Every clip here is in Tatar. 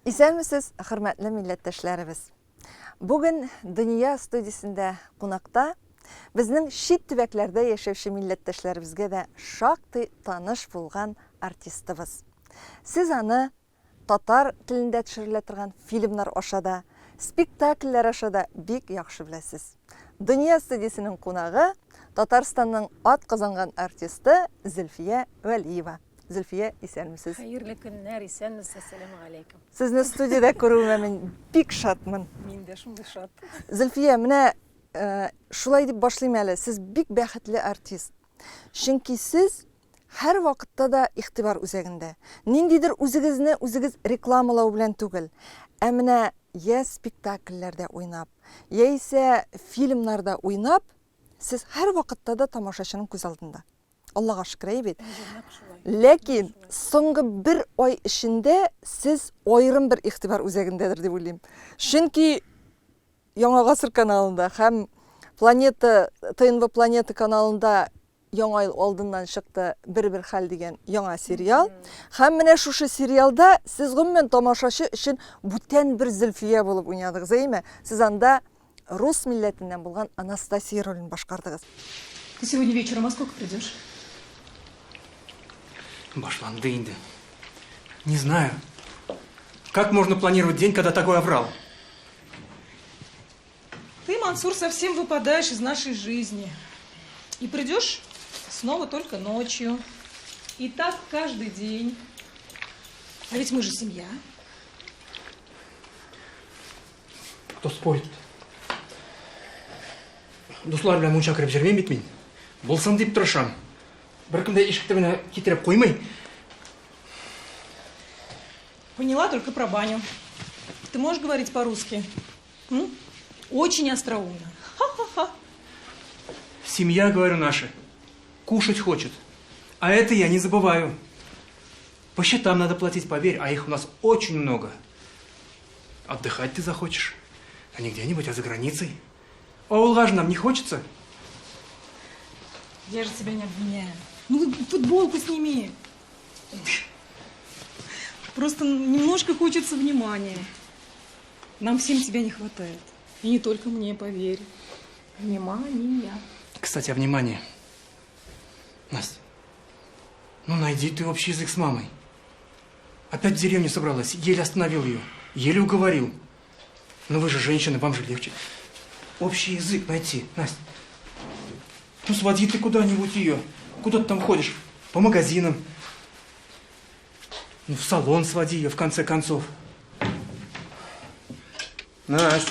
Исәнмесез, хөрмәтле милләттәшләребез! Бүген Дөнья студиясендә кунакта безнең чит төбәкләрдә яшәүче милләттәшләребезгә дә шактый таныш булган артистыбыз. Сез аны татар телендә төшерелә торган фильмнар аша да, спектакльләр аша да бик яхшы беләсез. Дөнья студиясенең кунагы, Татарстанның атказанган артисты Зөлфия Вәлиева. Зөлфия, исәнмесез. Хәерле көннәр, исәнмесез, әссәламегаләйкем. Сезне студиядә күрүемә мин бик шатмын. Мин дә шундый шат. Зөлфия, менә э, шулай дип башлыйм әле. Сез бик бәхетле артист. Чөнки сез һәр вакытта да игътибар үзәгендә. Ниндидер үзегезне үзегез рекламалау белән түгел, ә менә я спектакльләрдә уйнап, яисә фильмнарда уйнап, сез һәрвакытта да тамашачының күз алдында. Аллага шөкер, әйе бит. Ләкин соңгы бер ай эчендә сез аерым бер игътибар үзәгендәдер дип уйлыйм. Чөнки Яңа гасыр каналында һәм Планета, ТНВ Планета каналында Яңа ел алдыннан чыкты Бер-бер хәл дигән яңа сериал. Һәм менә шушы сериалда сез гомумән тамашачы өчен бүтән бер Зөлфия булып уйнадыгыз, әйеме? Сез анда рус милләтеннән булган Анастасия ролен башкардыгыз. Ты сегодня вечером во сколько придешь? Башланды инде. Не знаю. Как можно планировать день, когда такой аврал? Ты, Мансур, совсем выпадаешь из нашей жизни. И придешь снова только ночью. И так каждый день. А ведь мы же семья. Кто спорит? Дуслар белән мунча кереп йөрмим бит мин. Булсын дип тырышам. Беркем дә ишек төбенә китереп куймый. Поняла только про баню. Ты можешь говорить по-русски? Очень остроумно. Ха-ха-ха. Семья, говорю, наша. Кушать хочет. А это я не забываю. По счетам надо платить, поверь, а их у нас очень много. Отдыхать ты захочешь. А не где-нибудь, а за границей. Авылга же нам не хочется. Я же тебя не обвиняю. Ну, футболку сними. Просто немножко хочется внимания. Нам всем тебя не хватает. И не только мне, поверь. Внимания. Кстати, о внимании. Настя, ну найди ты общий язык с мамой. Опять в деревню собралась, еле остановил ее, еле уговорил. Но вы же женщины, вам же легче. Общий язык найти, Настя. Ну своди ты куда-нибудь ее. Куда ты там ходишь? По магазинам. Ну в салон своди ее, в конце концов. Настя,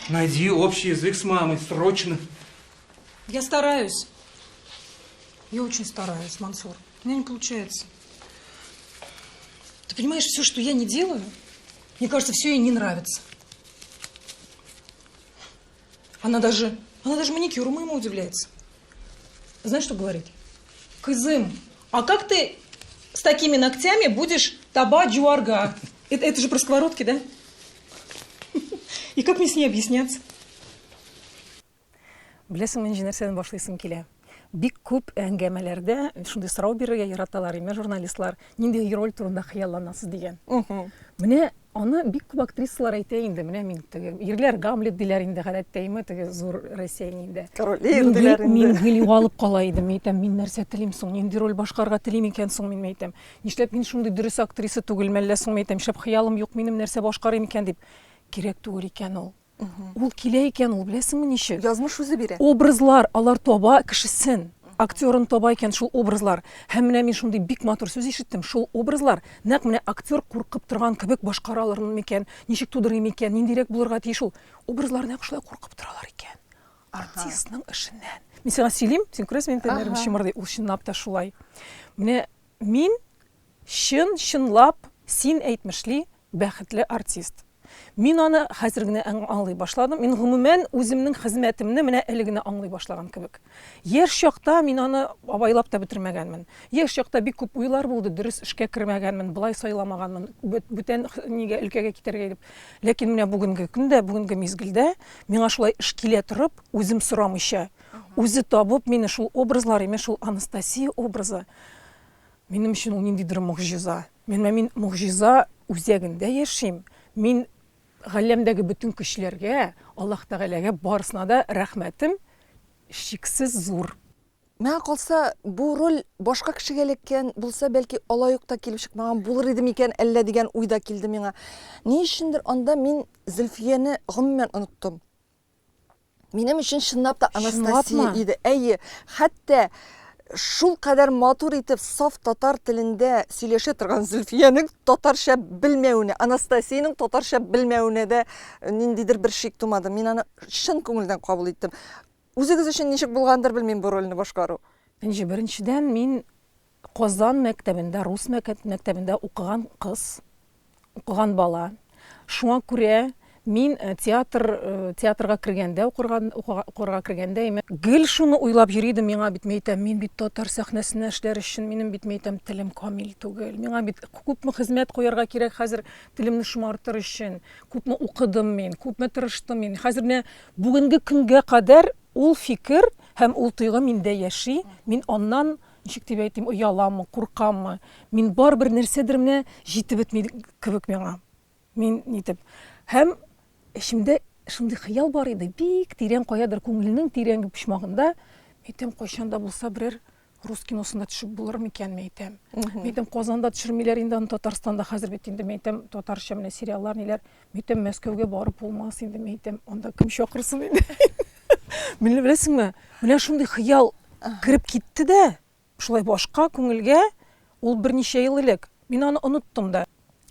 найди общий язык с мамой, срочно. Я стараюсь. Я очень стараюсь, Мансур. У меня не получается. Ты понимаешь, все, что я не делаю, мне кажется, все ей не нравится. Она даже, она даже маникюру моему удивляется. Знаешь, что говорит? Кызым, а как ты с такими ногтями будешь таба джуарга? Это, это же про сковородки, да? И как мне с ней объясняться? Беләсеңме, нинди нәрсәдән башлыйсым килә? Бик күп әңгәмәләрдә шундый сорау бирергә яраталар, имә журналистлар, нинди роль турында хыялланасыз дигән. Менә аны бик күп актрисалар әйтә инде, менә мин теге ирләр Гамлет диләр инде гадәттә, име теге зур Россия инде. Король Лир диләр инде. Мин гел югалып кала идем, мин әйтәм, мин нәрсә телим соң, нинди роль башкарырга телим икән соң мин әйтәм. Нишләп мин шундый дөрес актриса түгел мәллә соң, мин әйтәм, нишләп хыялым юк минем, нәрсә башкарыйм икән дип. Кирәк түгел икән ул. Ул килә икән, ул беләсеңме ничек? Язмыш үзе бирә. Образлар, алар таба кешесен, актерын таба икән шул образлар. Һәм менә мин шундый бик матур сүз ишеттем, шул образлар нәкъ менә актер куркып торган кебек башкара алырмын микән, ничек тудырыйм икән, ниндирәк булырга тиеш ул. Образлар нәкъ шулай куркып торалар икән. Артистның эшеннән. Мин сиңа сөйлим, син күрәсең, минем телләрем чымырдый. Ул чынлап та шулай. Менә мин чын-чынлап, син әйтмешли, бәхетле артист. Мин аны хәзер генә аңлый башладым. Мин гомумән үземнең хезмәтемне менә әле генә аңлый башлаган кебек. Яшь чакта мин аны абайлап та бетермәгәнмен. Яшь чакта бик күп уйлар булды, дөрес эшкә кермәгәнмен, болай сайламаганмын, бүтән нигә өлкәгә китәргә дип. Ләкин менә бүгенге көндә, бүгенге мизгелдә миңа шулай эш килә торып, үзем сорамыйча, үзе табып мине шул образлар, имеш шул Анастасия образы, минем өчен ул ниндидер могҗиза. Менә мин могҗиза үзәгендә яшим. Мин галәмдәге бөтен көчләргә, Аллаһ Тәгаләгә барысына да рәхмәтем чиксез зур. Миңа калса, бу роль башка кешегә эләккән булса, бәлки алай ук та килеп чыкмаган булыр иде микән әллә дигән уй да килде миңа. Ни өчендер анда мин Зөлфияне гомумән оныттым. Минем өчен чынлап та Анастасия иде. Әйе, хәтта шул кадәр матур итеп саф татар телендә сөйләшә торган Зөлфиянең татарча белмәвенә, Анастасиянең татарча белмәвенә дә ниндидер бер шик тумады. Мин аны чын күңелдән кабул иттем. Үзегез өчен ничек булгандыр, белмим бу рольне башкару. Энҗе, беренчедән, мин Казан мәктәбендә, рус мәктәбендә укыган кыз, укыган бала. Шуңа күрә мин э, театр э, театрга кергәндә, укырга укырга кергәндә, имә, гел шуны уйлап йөри идем, миңа бит, мәйтәм, мин бит татар сәхнәсенә эшләр өчен, минем бит, мәйтәм, телем камил түгел. Миңа бит күпме хезмәт куярга кирәк хәзер телемне шомартыр өчен. Күпме укыдым мин, күпме тырыштым мин. Хәзер менә бүгенге көнгә кадәр ул фикер һәм ул тойгы миндә яши. Мин аннан, ничек дип әйтим, ояламмы, куркаммы, мин барыбер нәрсәдер менә җитеп бетми кебек миңа. Мин нитеп. Һәм эчемдә шундый хыял бар иде, бик тирән каядыр күңелнең тирәнге почмагында, әйтәм, кайчан да булса берәр рус киносында төшеп булыр микән, мәйтәм. Мәйтәм, Казанда төшермиләр инде аны, Татарстанда хәзер бит инде, мәйтәм, татарча менә сериаллар ниләр. Мәйтәм, Мәскәүгә барып булмас инде, мәйтәм, анда кем чакырсын инде. Менә беләсеңме, менә шундый хыял кереп китте дә, шулай башка күңелгә, ул берничә ел элек. Мин аны оныттым да.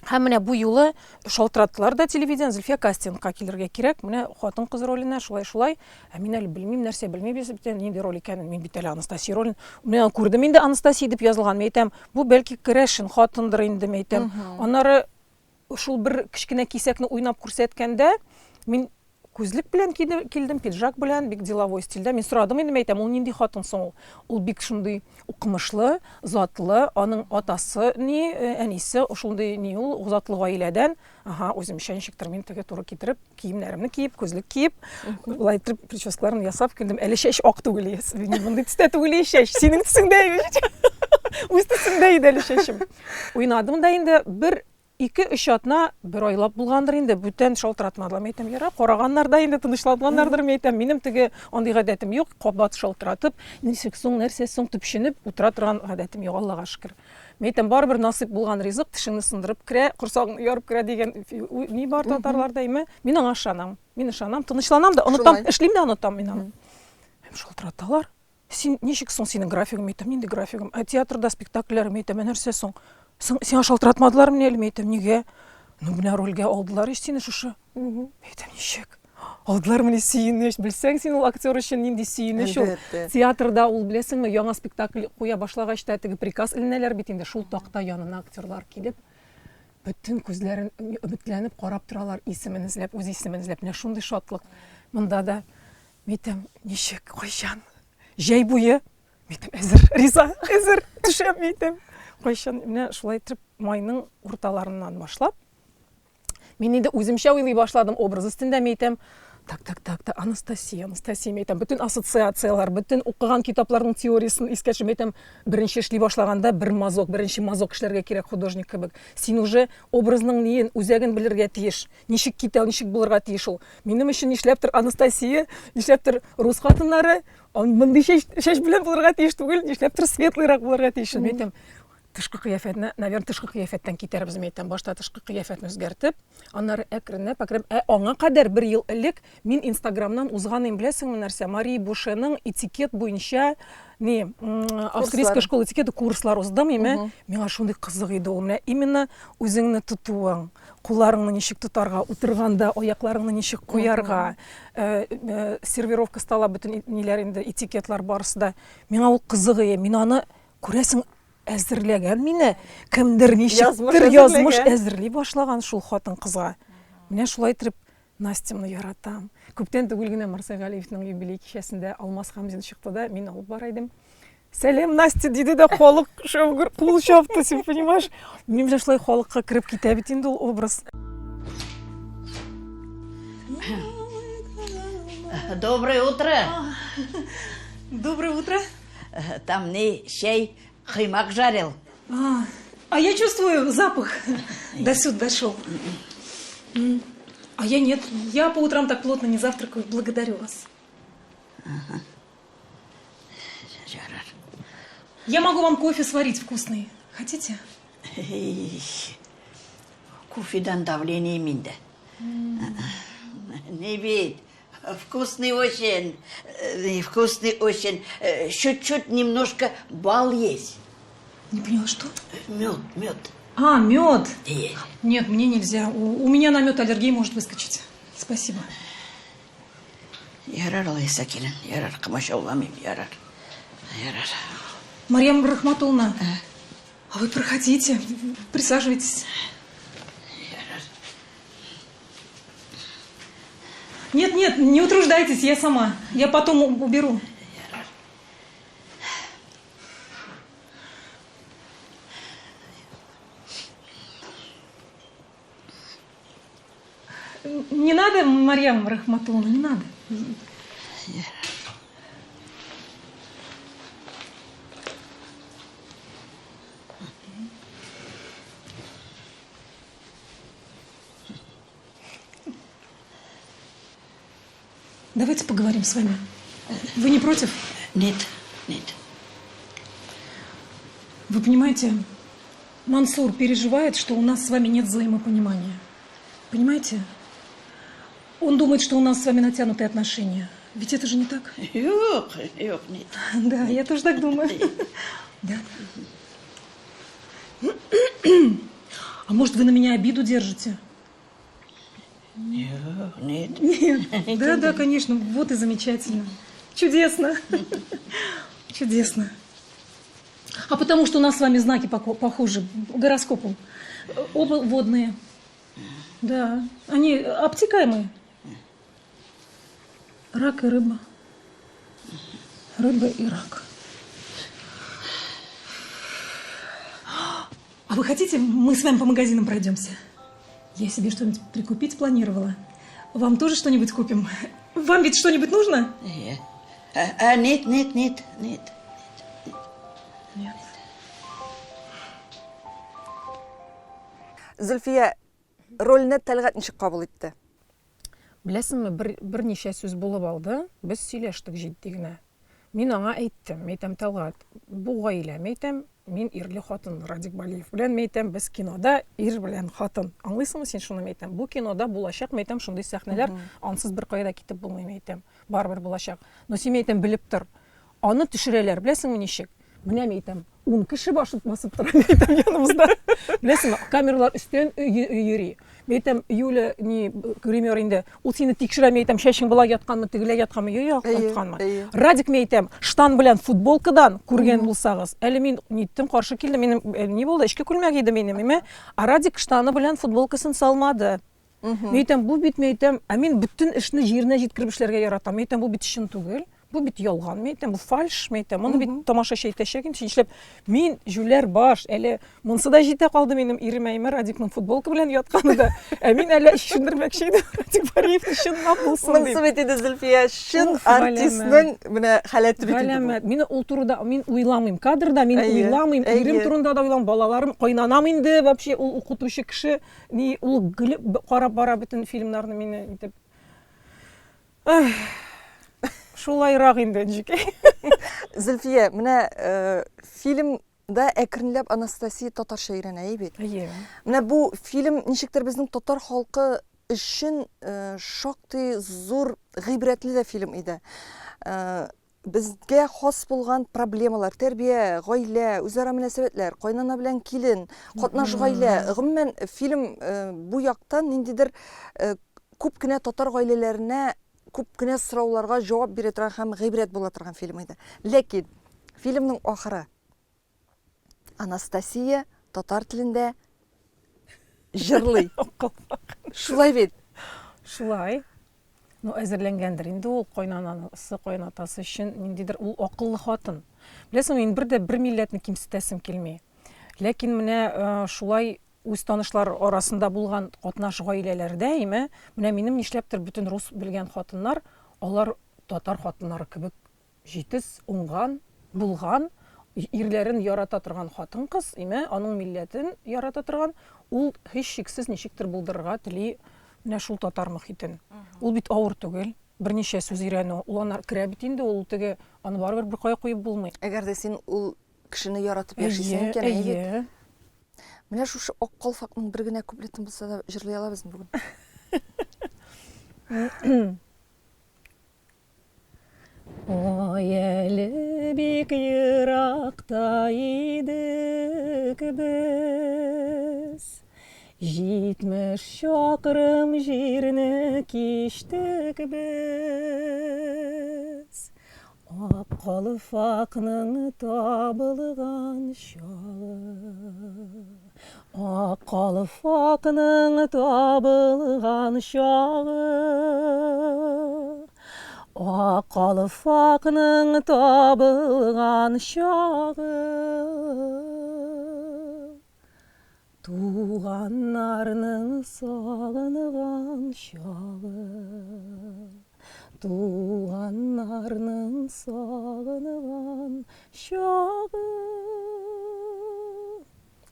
Һәм менә бу юлы шалтыраттылар да телевидение, Зөлфия, кастингка килергә кирәк, менә хатын-кыз роленә, шулай-шулай. Ә мин әле белмим, нәрсә белмибез бит әле, нинди роль икәнен. Мин бит әле Анастасия ролен. Мин аны күрдем инде, Анастасия дип язылган. Мин әйтәм, бу бәлки керәшен хатындыр инде, мин әйтәм. Аннары шул бер кечкенә кисәкне уйнап күрсәткәндә, мин күзлек белән килдем, пиджак белән, бик деловой стильдә. Мин сорадым инде, әйтәм, ул нинди хатын соң ул? Ул бик шундый укымышлы, затлы, аның атасы ни, әнисе шундый ни ул, затлы гаиләдән. Ага, үземчә ничектер мин теге туры китереп, киемнәремне киеп, күзлек киеп, болай итеп прическаларын ясап килдем. Әле чәч ак түгел, мондый төстә түгел чәч, синең төсеңдә үз төсеңдә иде әле чәчем. Уйнадым да инде бер Ике-өч атна, бер айлап булгандыр инде, бүтән шалтыратмадылар. Мин әйтәм, ярар, караганнар да инде, тынычланганнардыр, мин әйтәм, минем теге андый гадәтем юк, кабат шалтыратып, ничек соң, нәрсә соң, төпченеп утыра торган гадәтем юк, Аллага шөкер. Мин әйтәм, барыбер насыйп булган ризык тешеңне сындырып керә, корсагыңны ярып керә дигән ни бар татарларда, әйме? Мин аңа ышанам. Мин ышанам, тынычланам да, онытам, эшлим дә онытам мин аны. Һәм шалтыраталар. Син ничек соң синең графигың? Мин әйтәм, нинди графигым? Ә театрда спектакльләр, мин әйтәм, ә нәрсә соң? Соң сиңа шалтыратмадылармыни әле? Мин әйтәм, нигә? Ну, менә рольгә алдылар ич сине шушы. Мин әйтәм, ничек? Алдылармыни сөенеч? Белсәң син ул актер өчен нинди сөенеч ул. Театрда ул, беләсеңме, яңа спектакль куя башлагач та теге приказ эленәләр бит инде, шул такта янына актерлар килеп, бөтен күзләрен өметләнеп карап торалар, исемен эзләп, үз исемен эзләп. Менә шундый шатлык. Монда да Мин ничек, кайчан? Җәй буе. Мин әзер, риза, әзер, төшәм, мин Кайчан? Менә шулай итеп майның урталарыннан башлап, мин инде үземчә уйлый башладым образ өстендә, мин әйтәм, так, так, так, так, Анастасия, Анастасия, мин әйтәм, бөтен ассоциацияләр, бөтен укыган китапларның теориясен искә төшереп, мин әйтәм, беренче эшли башлаганда бер мазок, беренче мазок эшләргә кирәк художник кебек. Син уже образның ниен, үзәген белергә тиеш. Ничек китә, ничек булырга тиеш ул? Минем өчен нишләптер Анастасия, нишләптер рус хатыннары мондый чәч, чәч белән булырга тиеш түгел, нишләптер светлыйрак булырга тиеш. Мин әйтәм, тышкы кыяфәтне, наверное, тышкы кыяфәттән китәрбез, мин әйтәм, башта тышкы кыяфәтне үзгәртеп, аннары әкренләп, әкренләп, ә аңа кадәр бер ел элек мин Инстаграмнан узган идем, беләсеңме нәрсә, Мария Бушеның этикет буенча ни, австрийская школа этикета курслар уздым, име, миңа шундый кызык иде ул, менә именно үзеңне тотуың, кулларыңны ничек тотарга, утырганда аякларыңны ничек куярга, э, э, сервировка стола, бөтен ниләр инде, этикетлар барысы да. Миңа ул кызык иде. Мин аны, күрәсең, әзерләгән мине. Кемдер ничектер язмыш әзерли башлаган шул хатын-кызга. Менә шулай итеп Настямны яратам. Күптән түгел генә Марсель Галиевның юбилей кичәсендә Алмаз Хамзин чыкты да, мин алып бара идем. Сәлем, Настя, диде дә халык шәүгер кул чапты, син понимаешь? Минем белән шулай халыкка кереп китә бит инде ул образ. Доброе утро. Доброе утро. Там не чәй, кыймак жарил. А я чувствую запах. До сюда дошел. А я нет, я по утрам так плотно не завтракаю. Благодарю вас. Ярар. Я могу вам кофе сварить вкусный. Хотите? Эй, кофедан давление миндә. Не бит, вкусный очень, вкусный очень. Чуть-чуть немножко бал есть. Не поняла, что? Мед, мед. А, мед. Есть. Нет, мне нельзя. У меня на мед аллергия может выскочить. Спасибо. Ярар, алайса, килен, ярар, комачауламыйм, ярар. Ярар. Марьям Рахматулловна, а вы проходите, присаживайтесь. Ярар. Нет, нет, не утруждайтесь, я сама. Я потом уберу. Ярар. Не надо, Марьям Рахматулловна, не надо. Давайте поговорим с вами. Вы не против? Нет, нет. Вы понимаете, Мансур переживает, что у нас с вами нет взаимопонимания. Понимаете? Он думает, что у нас с вами натянутые отношения. Ведь это же не так. Юк, юк, нет. Да, я тоже так думаю. Да. А может, вы на меня обиду держите? Юк, нет. Нет. Да, да, конечно. Вот и замечательно. Чудесно. Чудесно. А потому что у нас с вами знаки похожи гороскопом. Оба водные. Да. Они обтекаемые. Рак и рыба. Рыба и рак. А вы хотите, мы с вами по магазинам пройдемся? Я себе что-нибудь прикупить планировала. Вам тоже что-нибудь купим? Вам ведь что-нибудь нужно? А, нет, нет, нет, нет. Нет. Зөлфия, рольне Тәлгать ничек кабул итте? Беләсеңме, бер, берничә сүз булып алды. Без сөйләштек җитди генә. Мин аңа әйттем, әйтәм, Тәлгать, бу гаилә, әйтәм, мин ирле хатын Радик Балиев белән, әйтәм, без кинода ир белән хатын. Аңлыйсыңмы син шуны, әйтәм? Бу кинода булачак, әйтәм, шундый сәхнәләр, ансыз беркая да китеп булмый, әйтәм. Барыбер булачак. Но син, әйтәм, белеп тор. Аны төшерәләр, беләсеңме ничек? Менә, әйтәм, 10 кеше башып басып тора, әйтәм, яныбызда. Беләсеңме, камералар өстән йөри. Әйтәм, Юля, ни, гример инде, ул сине тикшерә, әйтәм, чәчең болай ятканмы, тегеләй ятканмы, юк, ятканмы. Радик, мин әйтәм, штан белән футболкадан күргән булсагыз, әле мин ниттем, каршы килдем, минем ни булды, эчке күлмәк иде минем, име? А Радик штаны белән футболкасын салмады. Мин әйтәм, бу бит, мин әйтәм, ә мин бөтен эшне җиренә җиткереп эшләргә яратам. Мин әйтәм, бу бит чын түгел. Бу бит ялган, мин әйтәм, бу фальш, мин әйтәм, моны бит тамашачы әйтәчәк инде, нишләп мин җүләр баш, әле монсы да җитә калды минем иремә, име, Радикның футболка белән ятканы да, ә мин әле чишендермәкче идем Радик Бариевны чынлап булсын дип. Монсы бит инде Зөлфия, чын артистның менә халәте бит инде бу. Галәмәт. Мин ул турыда мин уйламыйм. Кадрда мин уйламыйм, ирем турында да уйламыйм, балаларым, кайнанам инде вообще ул укытучы кеше, ни ул гел карап бара бөтен фильмнарны мине итеп. Шулайрак инде, Нҗикәй. Зөлфия, менә фильмда әкренләп Анастасия татарча өйрәнә, әйе бит? Әйе. Менә бу фильм ничектер безнең татар халкы өчен шактый зур гыйбрәтле дә фильм иде. Безгә хас булган проблемалар, тәрбия, гаилә, үзара мөнәсәбәтләр, кайнана белән килен, катнаш гаилә, гомумән, фильм бу яктан ниндидер күп кенә татар гаиләләренә күп кенә сорауларга җавап бирә торган һәм гыйбрәт була торган фильм иде. Ләкин фильмның ахыры Анастасия татар телендә җырлый. Шулай бит? Шулай. Ну, әзерләнгәндер инде ул кайнанасы, кайнатасы өчен ниндидер ул акыллы хатын. Беләсеңме, мин бер дә бер милләтне кимсетәсем килми. Ләкин менә шулай үз танышлар арасында булган катнаш гаиләләрдә, име, менә минем нишләптер бөтен рус белгән хатыннар, алар татар хатыннары кебек җитез, уңган, булган. Ирләрен ярата торган хатын-кыз, име, аның милләтен ярата торган, ул һичшиксез ничектер булдырырга тели менә шул татар мохитен. Ул бит авыр түгел, берничә сүз өйрәнү, ул аннары керә бит инде, ул теге, аны барыбер беркая куеп булмый. Әгәр дә син ул кешене яратып яшисең икән, әйе бит. Әйе. Менә шушы Ак калфакның бер генә куплетын булса да җырлый алабызмы бүген? Ай әле бик еракта идек без, 70 чакрым җирне кичтек без. Ак калфакның табылган чагы, Ак калфакның табылган чагы, Ак калфакның табылган чагы. Туганнарның сагынган чагы, Туганнарның сагынган чагы.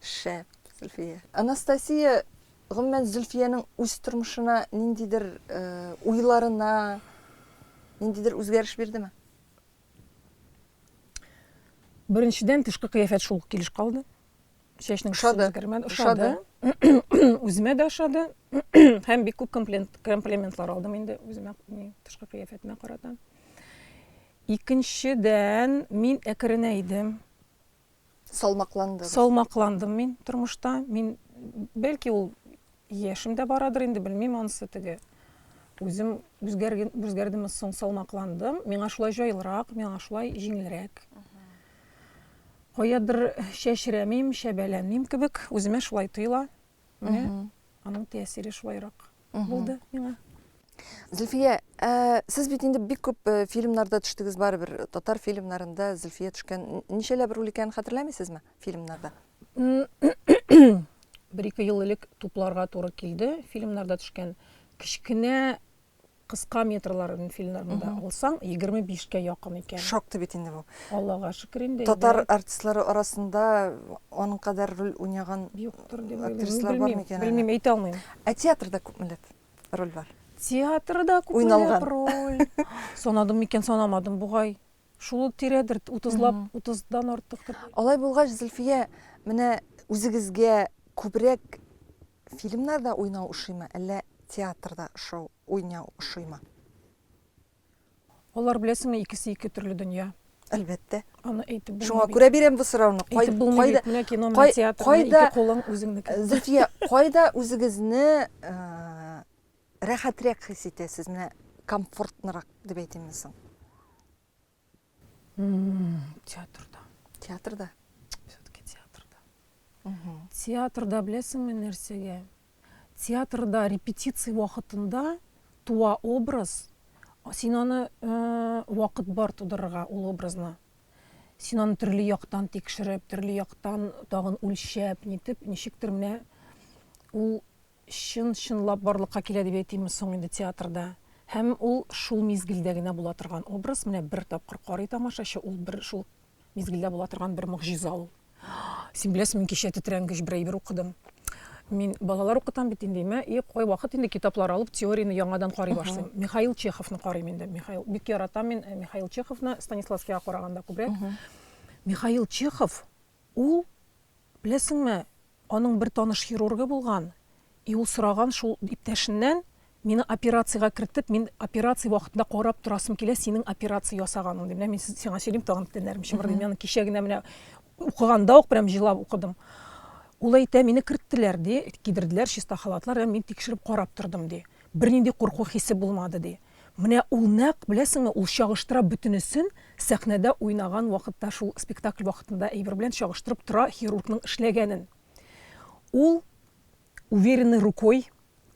Шәп, Зөлфия. Анастасия, гомумән, Зөлфиянең үз тормышына ниндидер уйларына ниндидер үзгәреш бирдеме? Беренчедән, тышкы кыяфәт шул ук килеш калды. Чәчнең төсе Ошады. үзгәрмәде. Ошады. Ошады. Үземә дә ошады. Һәм бик күп комплиментлар алдым инде үземә, тышкы кыяфәтемә карата. Икенчедән, мин әкренәйдем. Салмакландыгыз. Салмакландым мин тормышта. Мин, бәлки ул яшем дә барадыр инде, белмим анысы теге. Үзем үзгәрген, үзгәрдеме соң, салмакландым. Миңа шулай җайлырак, миңа шулай җиңелрәк. Каядыр чәчрәмим, чәбәләнмим кебек, үземә шулай тоела. Менә аның тәэсире шулайрак булды миңа. Зөлфия, ә, сез бит инде бик күп э, фильмнарда төштегез барыбер. Татар фильмнарында Зөлфия төшкән. Ничәләп роль икәнен хәтерләмисезме фильмнарда? Бер-ике ел элек тупларга туры килде. Фильмнарда төшкән кечкенә кыска метрларын фильмнарында алсаң, 25 кә якын икән. Шактый бит инде бу. Аллага шөкер инде. Татар артистлары арасында аның кадәр роль уйнаган юктыр дип уйлыйм. Актрисалар бар микән әле? Белмим, әйтә алмыйм. Ә театрда күпмеләп роль бар? Театрда күпмеләп роль? Санадым микән, санамадым бугай. Шул ук тирәдер, утызлап, утыздан артыктыр. Алай булгач, Зөлфия, менә үзегезгә күбрәк фильмнарда уйнау ошыймы, әллә театрда ошау, уйнау ошыймы? Алар, беләсеңме, икесе ике төрле дөнья. Әлбәттә. Аны әйтеп булмый. Шуңа күрә бирәм бу сорауны. Әйтеп булмый бит. Менә кино, менә театр, менә ике кулың үзеңнеке. Зөлфия, кайда үзегезне рәхәтрәк хис итәсез, менә комфортнырак дип әйтимме соң? Театрда. Театрда? Все-таки театрда. Театрда беләсеңме нәрсәгә? Театрда репетиция вакытында туа образ, син аны вакыт бар тудырырга ул образны. Син аны төрле яктан тикшереп, төрле яктан тагын үлчәп, нитеп, ничектер менә ул чын-чынлап барлыкка килә дип әйтимме соң инде театрда. Һәм ул шул мизгелдә генә була торган образ, менә бер тапкыр карый тамашачы, ул бер шул мизгелдә була торган бер могҗиза ул. Син беләсең, мин кичә тетрәнгеч бер әйбер укыдым. Мин балалар укытам бит инде, име, и кайвакыт инде китаплар алып, теорияне яңадан карый башлыйм. Михаил Чеховны карыйм инде. Михаил, бик яратам мин э, Михаил Чеховны, Станиславскийга караганда күбрәк. Михаил Чехов ул, беләсеңме, Аның бер таныш хирургы булган, и ул сораган шул иптәшеннән, мине операциягә кертеп, мин операция вакытында карап торасым килә синең операция ясаганыңны, ди. Менә мин сиңа сөйлим, тагын тәннәрем чымырдый. Мин аны кичә генә менә укыганда ук прям җылап укыдым. Ул әйтә, мине керттеләр, ди, кидерделәр чиста халатлар, һәм мин тикшереп карап тордым, ди. Бернинди курку хисе булмады, ди. Менә ул нәкъ, беләсеңме, ул чагыштыра бөтенесен сәхнәдә уйнаган вакытта, шул спектакль вакытында әйбер белән чагыштырып тора хирургның эшләгәнен. Ул уверенной рукой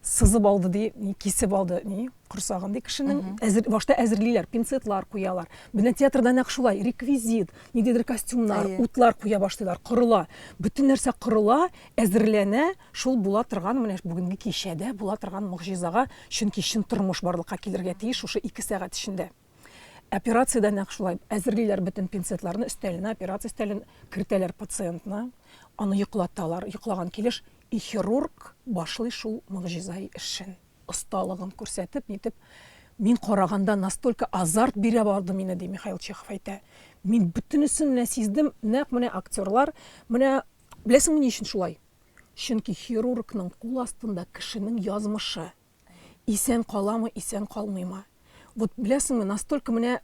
сызып алды, ди, ни, кисеп алды, ни, корсагын, ди, кешенең. Әзер, башта әзерлиләр, пинцетлар куялар. Менә театрда нәкъ шулай, реквизит, ниндидер костюмнар, утлар куя башлыйлар, корыла. Бөтен нәрсә корыла, әзерләнә, шул була торган, менә бүгенге кичәдә була торган могҗизага, чөнки чын тормыш барлыкка килергә тиеш шушы 2 сәгать эчендә. Операциядә нәкъ шулай әзерлиләр бөтен пинцетларны, өстәленә, операция өстәлен кертәләр пациентны, аны йоклаталар, йоклаган килеш, и хирург башлый шул могҗизаи эшен, осталыгын күрсәтеп, нитеп. Мин караганда настолько азарт бирә барды мине, ди Михаил Чехов әйтә. Мин бөтенесен менә сиздем, нәкъ менә актерлар, менә беләсеңме ни өчен шулай? Чөнки хирургның кул астында кешенең язмышы. Исән каламы, исән калмыймы? Вот беләсеңме, настолько менә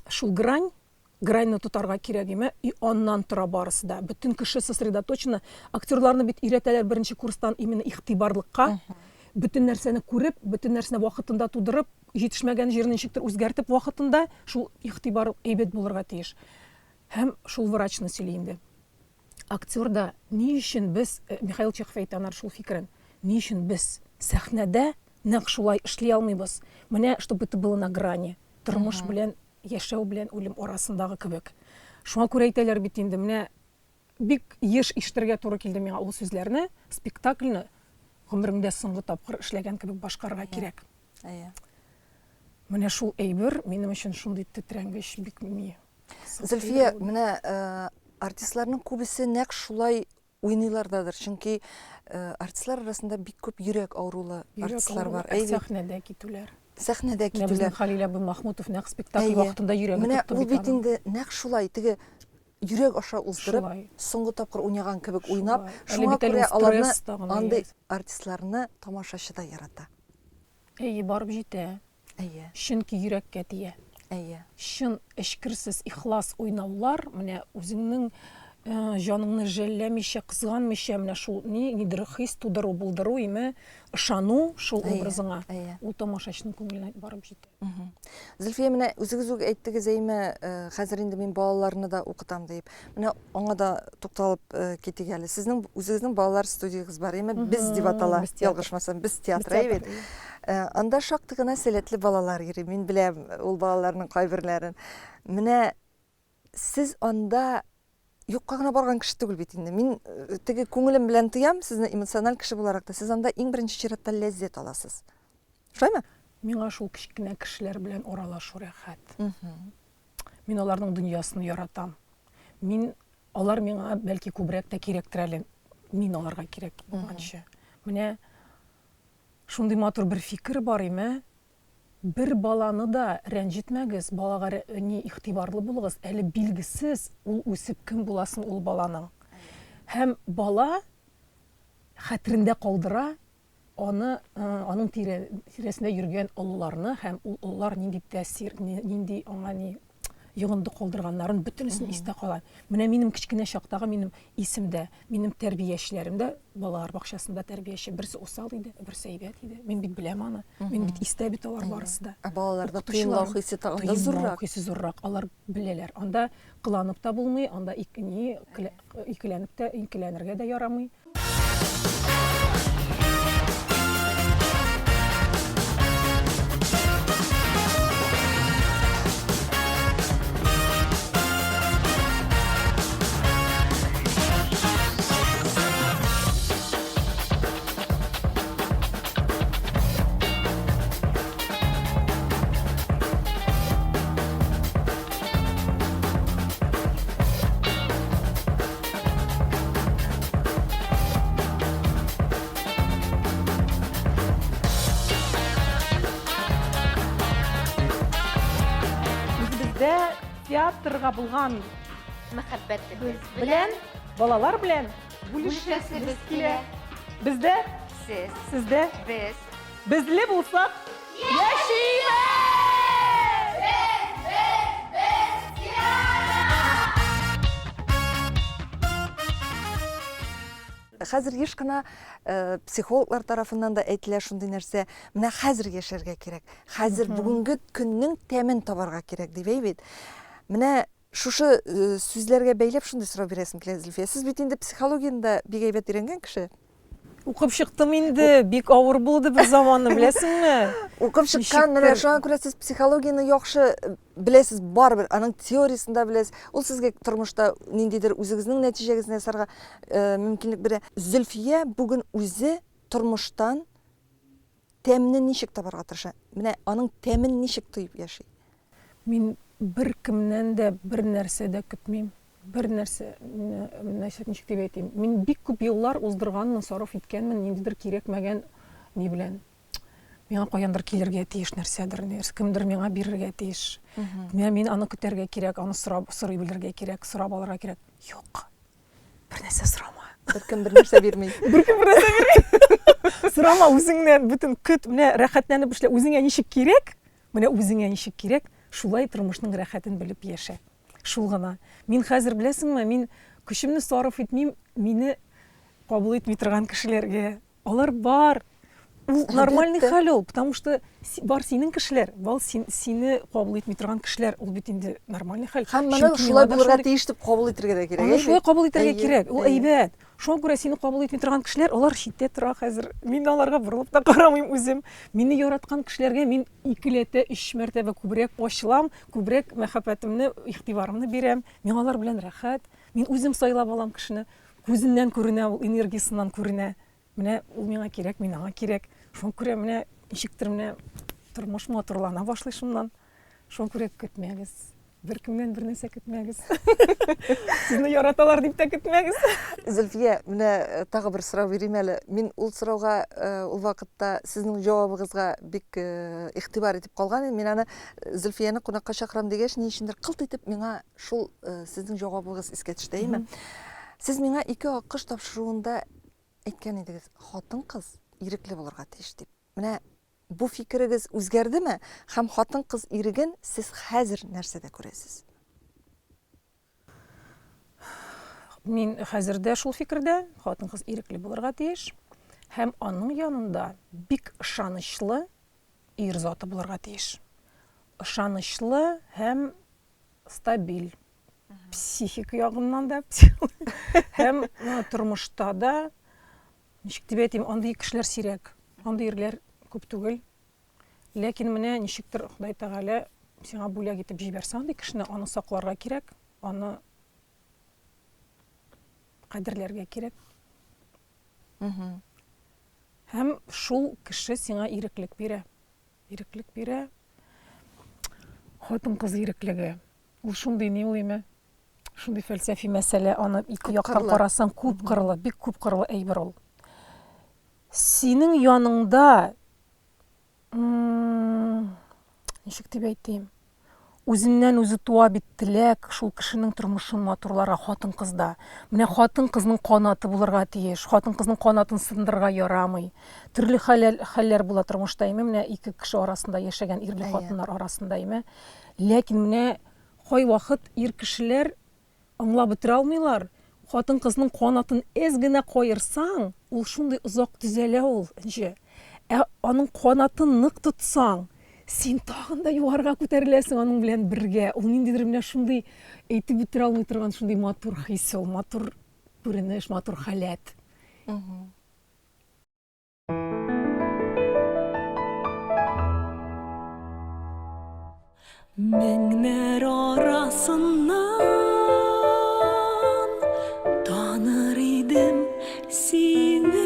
шул грань, граньны тотарга кирәк име, и аннан тора барысы да. Бөтен кеше сосредоточено. Актерларны бит өйрәтәләр беренче курстан именно игътибарлыкка. Бөтен нәрсәне күреп, бөтен нәрсәне вакытында тудырып, җитешмәгән җирне ничектер үзгәртеп вакытында шул игътибар әйбәт булырга тиеш. Һәм шул врачны сөйли инде. Актер да ни өчен без, Михаил Чехов әйтә аннары шул фикерен, ни өчен без сәхнәдә нәкъ шулай эшли алмыйбыз? Менә, чтобы это было на грани, тормыш белән яшәү белән үлем арасындагы кебек. Шуңа күрә әйтәләр бит инде, менә бик еш ишетергә туры килде миңа ул сүзләрне, спектакльне гомереңдә соңгы тапкыр эшләгән кебек башкарырга кирәк. Әйе. Менә шул әйбер минем өчен шундый тетрәнгеч, бик ни. Зөлфия, менә артистларның күбесе нәкъ шулай уйныйлардадыр, чөнки артистлар арасында бик күп йөрәк авырулы артистлар бар. Әйе. Сәхнәдә китүләр. Сәхнәдә китүләр. Менә безнең Халил абый Махмутов нәкъ спектакль вакытында йөрәге тотты бит. Менә ул бит инде нәкъ шулай, теге йөрәк аша уздырып, соңгы тапкыр уйнаган кебек уйнап, шуңа күрә аларны андый артистларны тамашачы да ярата. Әйе, барып җитә. Әйе. Чөнки йөрәккә тия. Әйе. Чын эчкерсез ихлас уйнаулар, менә үзеңнең җаныңны жәлләмичә, кызганмыйча, менә шул ни, нидер хис тудыру, булдыру, име, ышану шул образыңа, ул тамашачының күңеленә барып җитә. Зөлфия, менә үзегез үк әйттегез, әйме, хәзер инде мин балаларны да укытам диеп. Менә аңа да тукталып китик әле. Сезнең үзегезнең балалар студиягез бар, әйме? Без дип атала, ялгышмасам, без театры, әйе бит? Анда шактый гына сәләтле балалар йөри. Мин беләм ул балаларның кайберләрен. Менә сез анда юкка гына барган кеше түгел бит инде. Мин теге күңелем белән тоям сезне эмоциональ кеше буларак та. Сез анда иң беренче чиратта ләззәт аласыз. Шулаймы? Миңа шул кечкенә кешеләр белән аралашу рәхәт. Мин аларның дөньясын яратам. Мин алар миңа бәлки күбрәк тә кирәктер әле, мин аларга кирәк булганчы. Менә Шундый матур бер фикер бар име, бер баланы да рәнҗетмәгез, балага ни игътибарлы булыгыз, әле билгесез ул үсеп кем буласын ул баланың. Һәм бала хәтерендә калдыра аны, аның тирә, тирәсендә йөргән олыларны һәм ул олылар нинди тәэсир, нинди аңа ни йогынты калдырганнарын бөтенесен истә кала. Менә минем кечкенә чактагы минем исемдә, минем тәрбиячеләрем дә балалар бакчасында тәрбияче, берсе усал иде, берсе әйбәт иде. Мин бит беләм аны. Мин бит истә бит алар барысы да. Ә балаларда тоемлау хисе тагын да зуррак. Тоемлау хисе зуррак. Алар беләләр. Анда кыланып та булмый, анда ни икеләнеп тә, икеләнергә дә ярамый. Үзебездә театрга булган мәхәббәтебез белән, балалар белән бүлешәсебез килә. Бездә, сез, сездә, без. Безле булсак, яшибез! Без, без, без театр! Хәзер еш кына психологлар тарафыннан да әйтелә шундый нәрсә, менә хәзер яшәргә кирәк, хәзер бүгенге көннең тәмен табарга кирәк дип, әй бит. Менә шушы сүзләргә бәйләп шундый сорау бирәсем килә, Зөлфия. Сез бит инде психологияне дә бик әйбәт өйрәнгән кеше. Укып чыктым инде, бик авыр булды бер заманны, беләсеңме? Укып чыккан, менә шуңа күрә сез психологияне яхшы беләсез барыбер, аның теориясен дә беләсез. Ул сезгә тормышта ниндидер үзегезнең нәтиҗәгезне ясарга мөмкинлек бирә. Зөлфия бүген үзе тормыштан тәмне ничек табарга тырыша? Менә аның тәмен ничек тоеп яши? Мин Беркемнән дә бернәрсә дә көтмим. Бернәрсә, менә ничек дип әйтим, мин бик күп еллар уздырганмын, сарыф иткәнмен ниндидер кирәкмәгән ни белән. Миңа каяндыр килергә тиеш нәрсәдер, кемдер миңа бирергә тиеш. Менә мин аны көтәргә кирәк, аны сорап, сорый белергә кирәк, сорап алырга кирәк. Юк. Бернәрсә сорама. Беркем бернәрсә бирми. Беркем бернәрсә бирми. Сорама үзеңнән, бөтен көт, менә рәхәтләнеп эшлә. Үзеңә ничек кирәк, менә үзеңә ничек кирәк, шулай тормышның рәхәтен белеп яшә. Шул гына. Мин хәзер, беләсеңме, мин көчемне сарыф итмим, мине кабул итми торган кешеләргә. Алар бар. Ул нормальный хәл ул, потому что бар синең кешеләр, бар сине кабул итми торган кешеләр, ул бит инде нормальный хәл. Һәм моны шулай булырга тиеш дип кабул итәргә дә кирәк. Аны шулай кабул итәргә кирәк, ул әйбәт. Шуңа күрә сине кабул итми торган кешеләр, алар читтә тора хәзер. Мин аларга борылып та карамыйм үзем. Мине яраткан кешеләргә мин икеләтә, өч мәртәбә күбрәк ачылам, күбрәк мәхәббәтемне, игътибарымны бирәм. Миңа алар белән рәхәт. Мин үзем сайлап алам кешене. Күзеннән күренә ул, энергиясеннән күренә. Менә ул миңа кирәк, мин аңа кирәк. Шуңа күрә менә ничектер менә тормыш матурлана башлый шуннан. Шуңа күрә көтмәгез. Беркемнән бернәрсә көтмәгез. Сезне яраталар дип тә көтмәгез. Зөлфия, менә э, тагы бер сорау бирим әле. Мин ул сорауга э, ул вакытта сезнең җавабыгызга бик э, игътибар итеп калган идем. Мин аны Зөлфияне кунакка чакырам дигәч, ни өчендер кылт итеп миңа шул сезнең җавабыгыз искә төште, әйеме? Сез миңа ике аккош тапшыруында әйткән идегез, хатын-кыз ирекле булырга тиеш дип. Менә бу фикерегез үзгәрдеме һәм хатын-кыз иреген сез хәзер нәрсәдә күрәсез? Мин хәзер дә шул фикердә, хатын-кыз ирекле булырга тиеш һәм аның янында бик ышанычлы ир заты булырга тиеш. Ышанычлы һәм стабиль. Психик ягыннан да һәм тормышта да Ничек дип әйтим, андый кешеләр сирәк, андый ирләр күп түгел. Ләкин менә ничектер Ходай Тәгалә сиңа бүләк итеп җибәрсә андый кешене, аны сакларга кирәк, аны кадерләргә кирәк. Һәм шул кеше сиңа иреклек бирә. Иреклек бирә. Хатын-кыз иреклеге. Ул шундый ни ул име? Шундый фәлсәфи мәсьәлә, аны ике яктан карасаң, күп кырлы, бик күп кырлы әйбер ул. Синең яныңда ничек дип әйтим, үзеннән үзе туа бит теләк шул кешенең тормышын матурларга хатын-кызда. Менә хатын-кызның канаты булырга тиеш, хатын-кызның канатын сындырырга ярамый. Төрле хәлләр, хәлләр була тормышта, әйме, менә ике кеше арасында яшәгән ирле хатыннар арасында, әйме. Ләкин менә Кайвакыт ир кешеләр аңлап бетерә алмыйлар, хатын-кызның канатын әз генә каерсаң, ул шундый озак төзәлә ул, Энҗе. Ә аның канатын нык тотсаң, син тагын да югарыга күтәреләсең аның белән бергә. Ул ниндидер менә шундый әйтеп бетерә алмый торган шундый матур хис ул, матур күренеш, матур халәт. Меңнәр арасыннан таныр идем сине.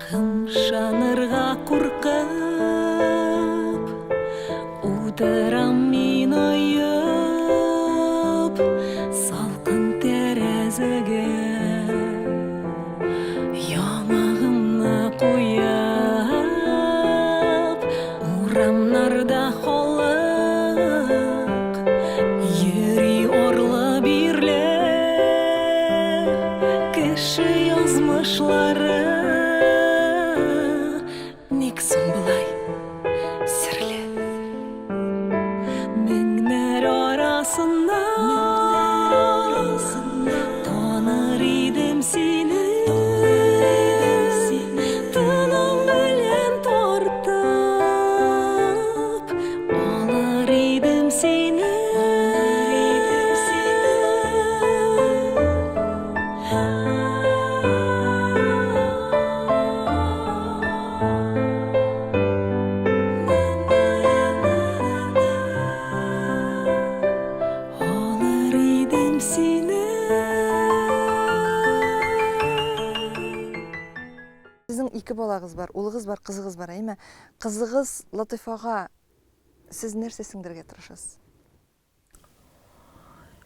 Кымшанырга куркып, утырам мин оеп, салкын тәрәзәгә яңагымны куеп, урамнарда халык йөри арлы-бирле, кеше язмышлары ник соң болай серле? ике балагыз бар, улыгыз бар, кызыгыз бар, әйеме? Кызыгыз Латыйфага сез нәрсә сеңдерергә тырышасыз?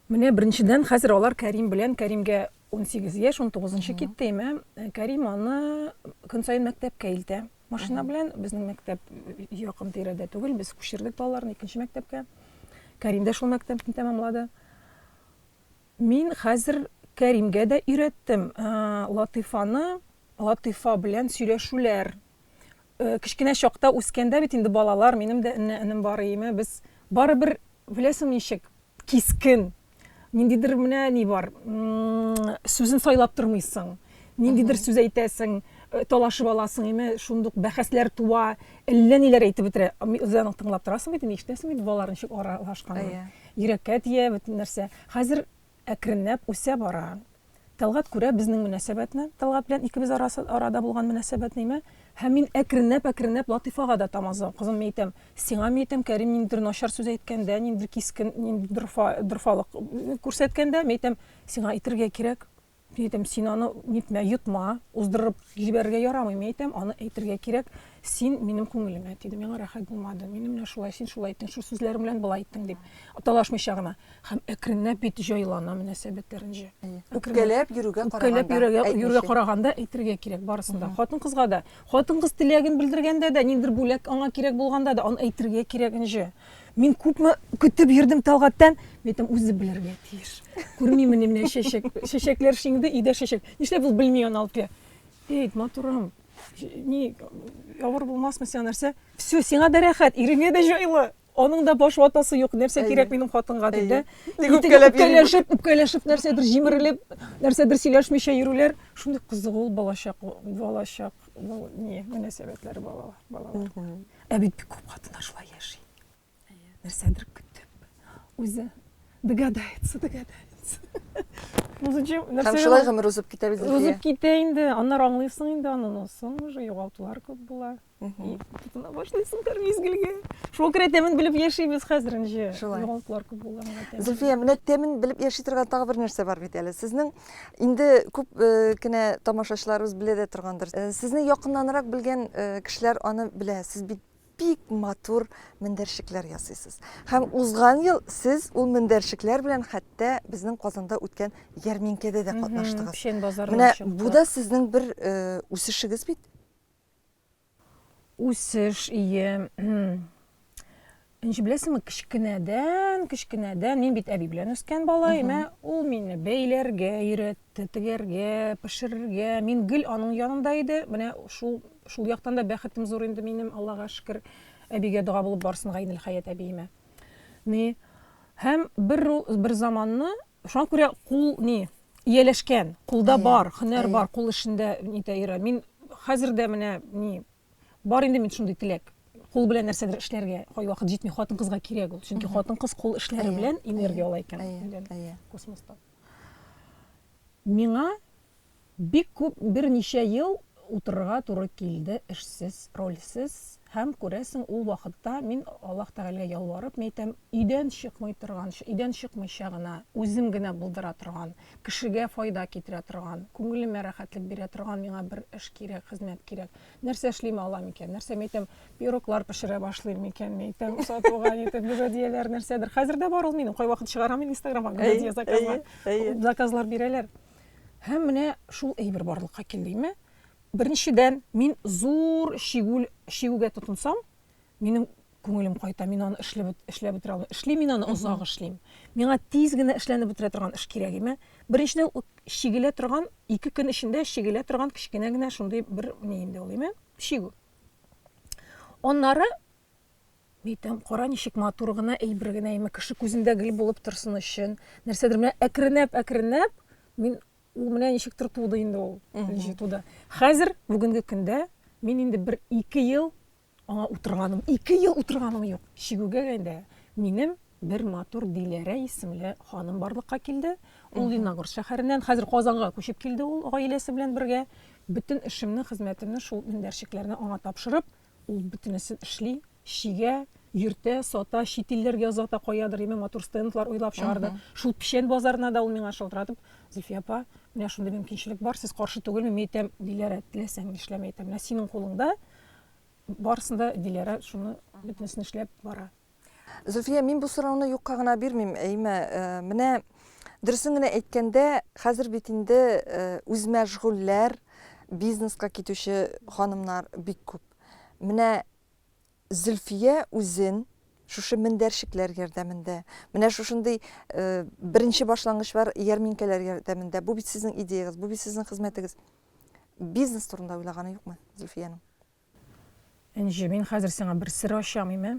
Менә беренчедән, хәзер алар Кәрим белән, Кәримгә 18 яшь, 19-нчы китте, әйме? Кәрим аны көн саен мәктәпкә илтә. Машина белән безнең мәктәп якын тирәдә түгел, без күчердек балаларны икенче мәктәпкә. Кәрим дә шул мәктәпне тәмамлады. Мин хәзер Кәримгә дә өйрәттем Латыйфаны, Латыйфа белән сөйләшүләр. Кечкенә чакта үскәндә бит инде балалар, минем дә энем бар иеме, без барыбер, беләсең ничек, кискен, ниндидер менә ни бар, сүзен сайлап тормыйсың, ниндидер сүз әйтәсең, талашып аласың, име, шундук бәхәсләр туа, әллә ниләр әйтеп бетерә. Үзең тыңлап торасың бит инде, ишетәсең бит балалар ничек аралашканын. Йөрәккә тия бөтен нәрсә. Хәзер әкренләп үсә бара. Тәлгать күрә безнең мөнәсәбәтне, Тәлгать белән икебез арасы, арада булган мөнәсәбәтне, име? Һәм мин әкренләп-әкренләп Латыйфага да тамазам. Кызым, мин әйтәм, сиңа, мин әйтәм, Кәрим ниндидер начар сүз әйткәндә, ниндидер кискен, ниндидер дорфа, дорфалык күрсәткәндә, мин әйтәм, сиңа әйтергә кирәк. Мин әйтәм, син аны нитмә, йотма, уздырып җибәрергә ярамый, мин әйтәм, аны әйтергә кирәк. Син минем күңелемә тиде, миңа рәхәт булмады. Минем менә шулай, син шулай әйттең, шул сүзләрең белән болай әйттең дип. Талашмыйча гына. Һәм әкренләп бит җайлана мөнәсәбәтләр, Энҗе. Үпкәләп йөрүгә караганда. Үпкәләп йөрүгә караганда әйтергә кирәк барысын да. Хатын-кызга да. Хатын-кыз теләген белдергәндә дә, ниндидер бүләк аңа кирәк булганда да, аны әйтергә кирәк, Энҗе. Мин күпме көтеп йөрдем Тәлгатьтән, мин әйтәм, үзе белергә тиеш. Күрмиме ни менә чәчәк, чәчәкләр шиңде, өйдә чәчәк. Нишләп ул белми аны алып килә? Әйт, матурым, ни, авыр булмасмы сиңа нәрсә? Все, сиңа да рәхәт, иреңә дә җайлы. Аның да баш ватасы юк, нәрсә кирәк минем хатынга дип дә. Тик үпкәләп үпкәләшеп, үпкәләшеп нәрсәдер җимерелеп, нәрсәдер сөйләшмичә йөрүләр. Шундый кызык ул балачак, балачак, ни, мөнәсәбәтләр балалар, балалар. Ә бит бик күп хатыннар шулай яши. Нәрсәдер көтеп, үзе догадается, догадается. Ну зачем? Һәм шулай гомер узып китә бит. Узып китә инде. Аннары аңлыйсың инде аны, но соң уже югалтулар күп була. И тотына башлыйсың һәр мизгелгә. Шуңа күрә тәмен белеп яшибез хәзер инде. Шулай. Югалтулар күп булганга тәмен. Зөлфия, менә тәмен белеп яши торган тагы бер нәрсә бар бит әле. Сезнең инде күп кенә тамашачыларыбыз белә дә торгандыр. Сезне якыннанрак белгән кешеләр аны белә. Сез бит бик матур мендәрчекләр ясыйсыз. Һәм узган ел сез ул мендәрчекләр белән хәтта безнең Казанда үткән ярминкәдә дә катнаштыгыз. Печән базарына Менә чыктык. бу да сезнең бер үсешегез бит. Үсеш, ие. Ничек беләсеңме, кечкенәдән, кечкенәдән, мин бит әби белән үскән бала, имә, ул мине бәйләргә өйрәтте, тегәргә, пешерергә. Мин гел аның янында иде. Менә шул, шул яктан да бәхетем зур инде минем, Аллага шөкер. Әбигә дога булып барсын Гайнелхәят әбиемә. Ни? Һәм бер, бер заманны, шуңа күрә кул ни, ияләшкән, кулда бар, һөнәр бар, кул эшендә нитә йөрә. Мин хәзер дә менә ни, Бар инде мин шундый теләк. Кул белән нәрсәдер эшләргә кайвакыт җитми, хатын-кызга кирәк ул. Чөнки хатын-кыз кул эшләре белән энергия ала икән космостан. Миңа бик күп берничә ел утырырга туры килде эшсез, рольсез һәм күрәсең, ул вакытта мин Аллаһ Тәгаләгә ялварып, мин әйтәм, өйдән чыкмый торган, өйдән чыкмыйча гына, үзем генә булдыра торган, кешегә файда китерә торган, күңелемә рәхәтлек бирә торган миңа бер эш кирәк, хезмәт кирәк. Нәрсә эшлим алам икән? Нәрсә, мин әйтәм, пироглар пешерә башлыйм микән, мин әйтәм, сатуга нитеп, гөбәдияләр, нәрсәдер. Хәзер дә бар ул минем, кайвакыт чыгарам мин Инстаграмга гөбәдия заказга. Заказлар бирәләр. Һәм менә шул әйбер барлыкка килде, име? Беренчедән, мин зур чигү, чигүгә тотынсам, минем күңелем кайта, мин аны эшләп, эшләп бетерә алмыйм. Эшлим мин аны, озак эшлим. Миңа тиз генә эшләнеп бетерә торган эш кирәк име? Беренчедән, ул чигелә торган, ике көн эчендә чигелә торган кечкенә генә шундый бер ни инде ул, име? Чигү. Аннары, мин әйтәм, кара ничек матур гына әйбер генә име, кеше күзендә гел булып торсын өчен. Нәрсәдер менә әкренләп-әкренләп мин ул менә ничектер туды инде ул. Ничек туды. Хәзер, бүгенге көндә мин инде бер ике ел Аңа утырганым, ике ел утырганым юк. Чигүгә генә минем бер матур Диләрә исемле ханым барлыкка килде. Ул Лениногорск шәһәреннән, хәзер Казанга күчеп килде ул гаиләсе белән бергә. Бөтен эшемне, хезмәтемне шул мендәрчекләрне аңа тапшырып, ул бөтенесен эшли, чигә. йөртә, сата, чит илләргә озата каядыр, име, матур стендлар уйлап чыгарды. Шул печән базарына да ул миңа шалтыратып, Зөлфия апа, менә шундый мөмкинчелек бар, сез каршы түгелме? Мин әйтәм, Диләрә, теләсәң нишләмә, әйтәм, менә синең кулыңда барысын да Диләрә шуны бөтенесен эшләп бара. Зөлфия, мин бу сорауны юкка гына бирмим, әйме, менә дөресен генә әйткәндә, хәзер бит инде үзмәшгульләр, бизнеска китүче ханымнар бик күп. Менә Зөлфия үзен шушы мендәрчекләр ярдәмендә, менә шушындый беренче башлангыч бар ярминкәләр ярдәмендә, бу бит сезнең идеягез, бу бит сезнең хезмәтегез. Бизнес турында уйлаганы юкмы Зөлфиянең? Энҗе, мин хәзер сиңа бер сер ачам, име?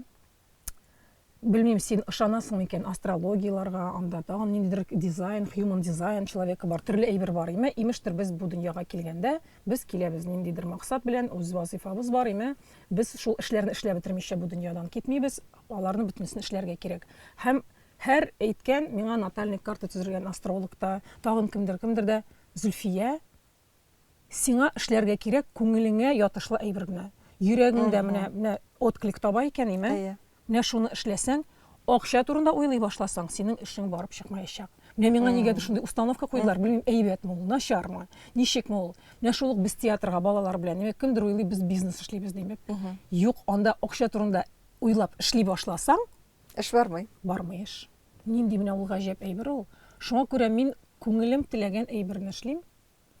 Белмим, син ышанасың микән астрологияләргә, анда тагын ниндидер дизайн, human design человека бар, төрле әйбер бар, име? Имештер, без бу дөньяга килгәндә, без киләбез ниндидер максат белән, үз вазыйфабыз бар, име? Без шул эшләрне эшләп бетермичә бу дөньядан китмибез, аларны бөтенесен эшләргә кирәк. Һәм һәр әйткән, миңа натальный карта төзергән астролог та, тагын кемдер, кемдер дә, Зөлфия, Сиңа эшләргә кирәк күңелеңә ятышлы әйбер генә. Йөрәгеңдә менә менә отклик таба икән, име? Әйе. Менә шуны эшләсәң, акча турында уйлый башласаң, синең эшең барып чыкмаячак. Менә миңа нигәдер шундый установка куйдылар, белмим, әйбәтме ул, начармы, ничекме ул. Менә шул ук без театрга балалар белән, димәк, кемдер уйлый, без бизнес эшлибез, димәк. Юк, анда акча турында уйлап эшли башласаң, Эш бармый. Бармый эш. Нинди менә ул гаҗәп әйбер ул. Шуңа күрә мин күңелем теләгән әйберне эшлим.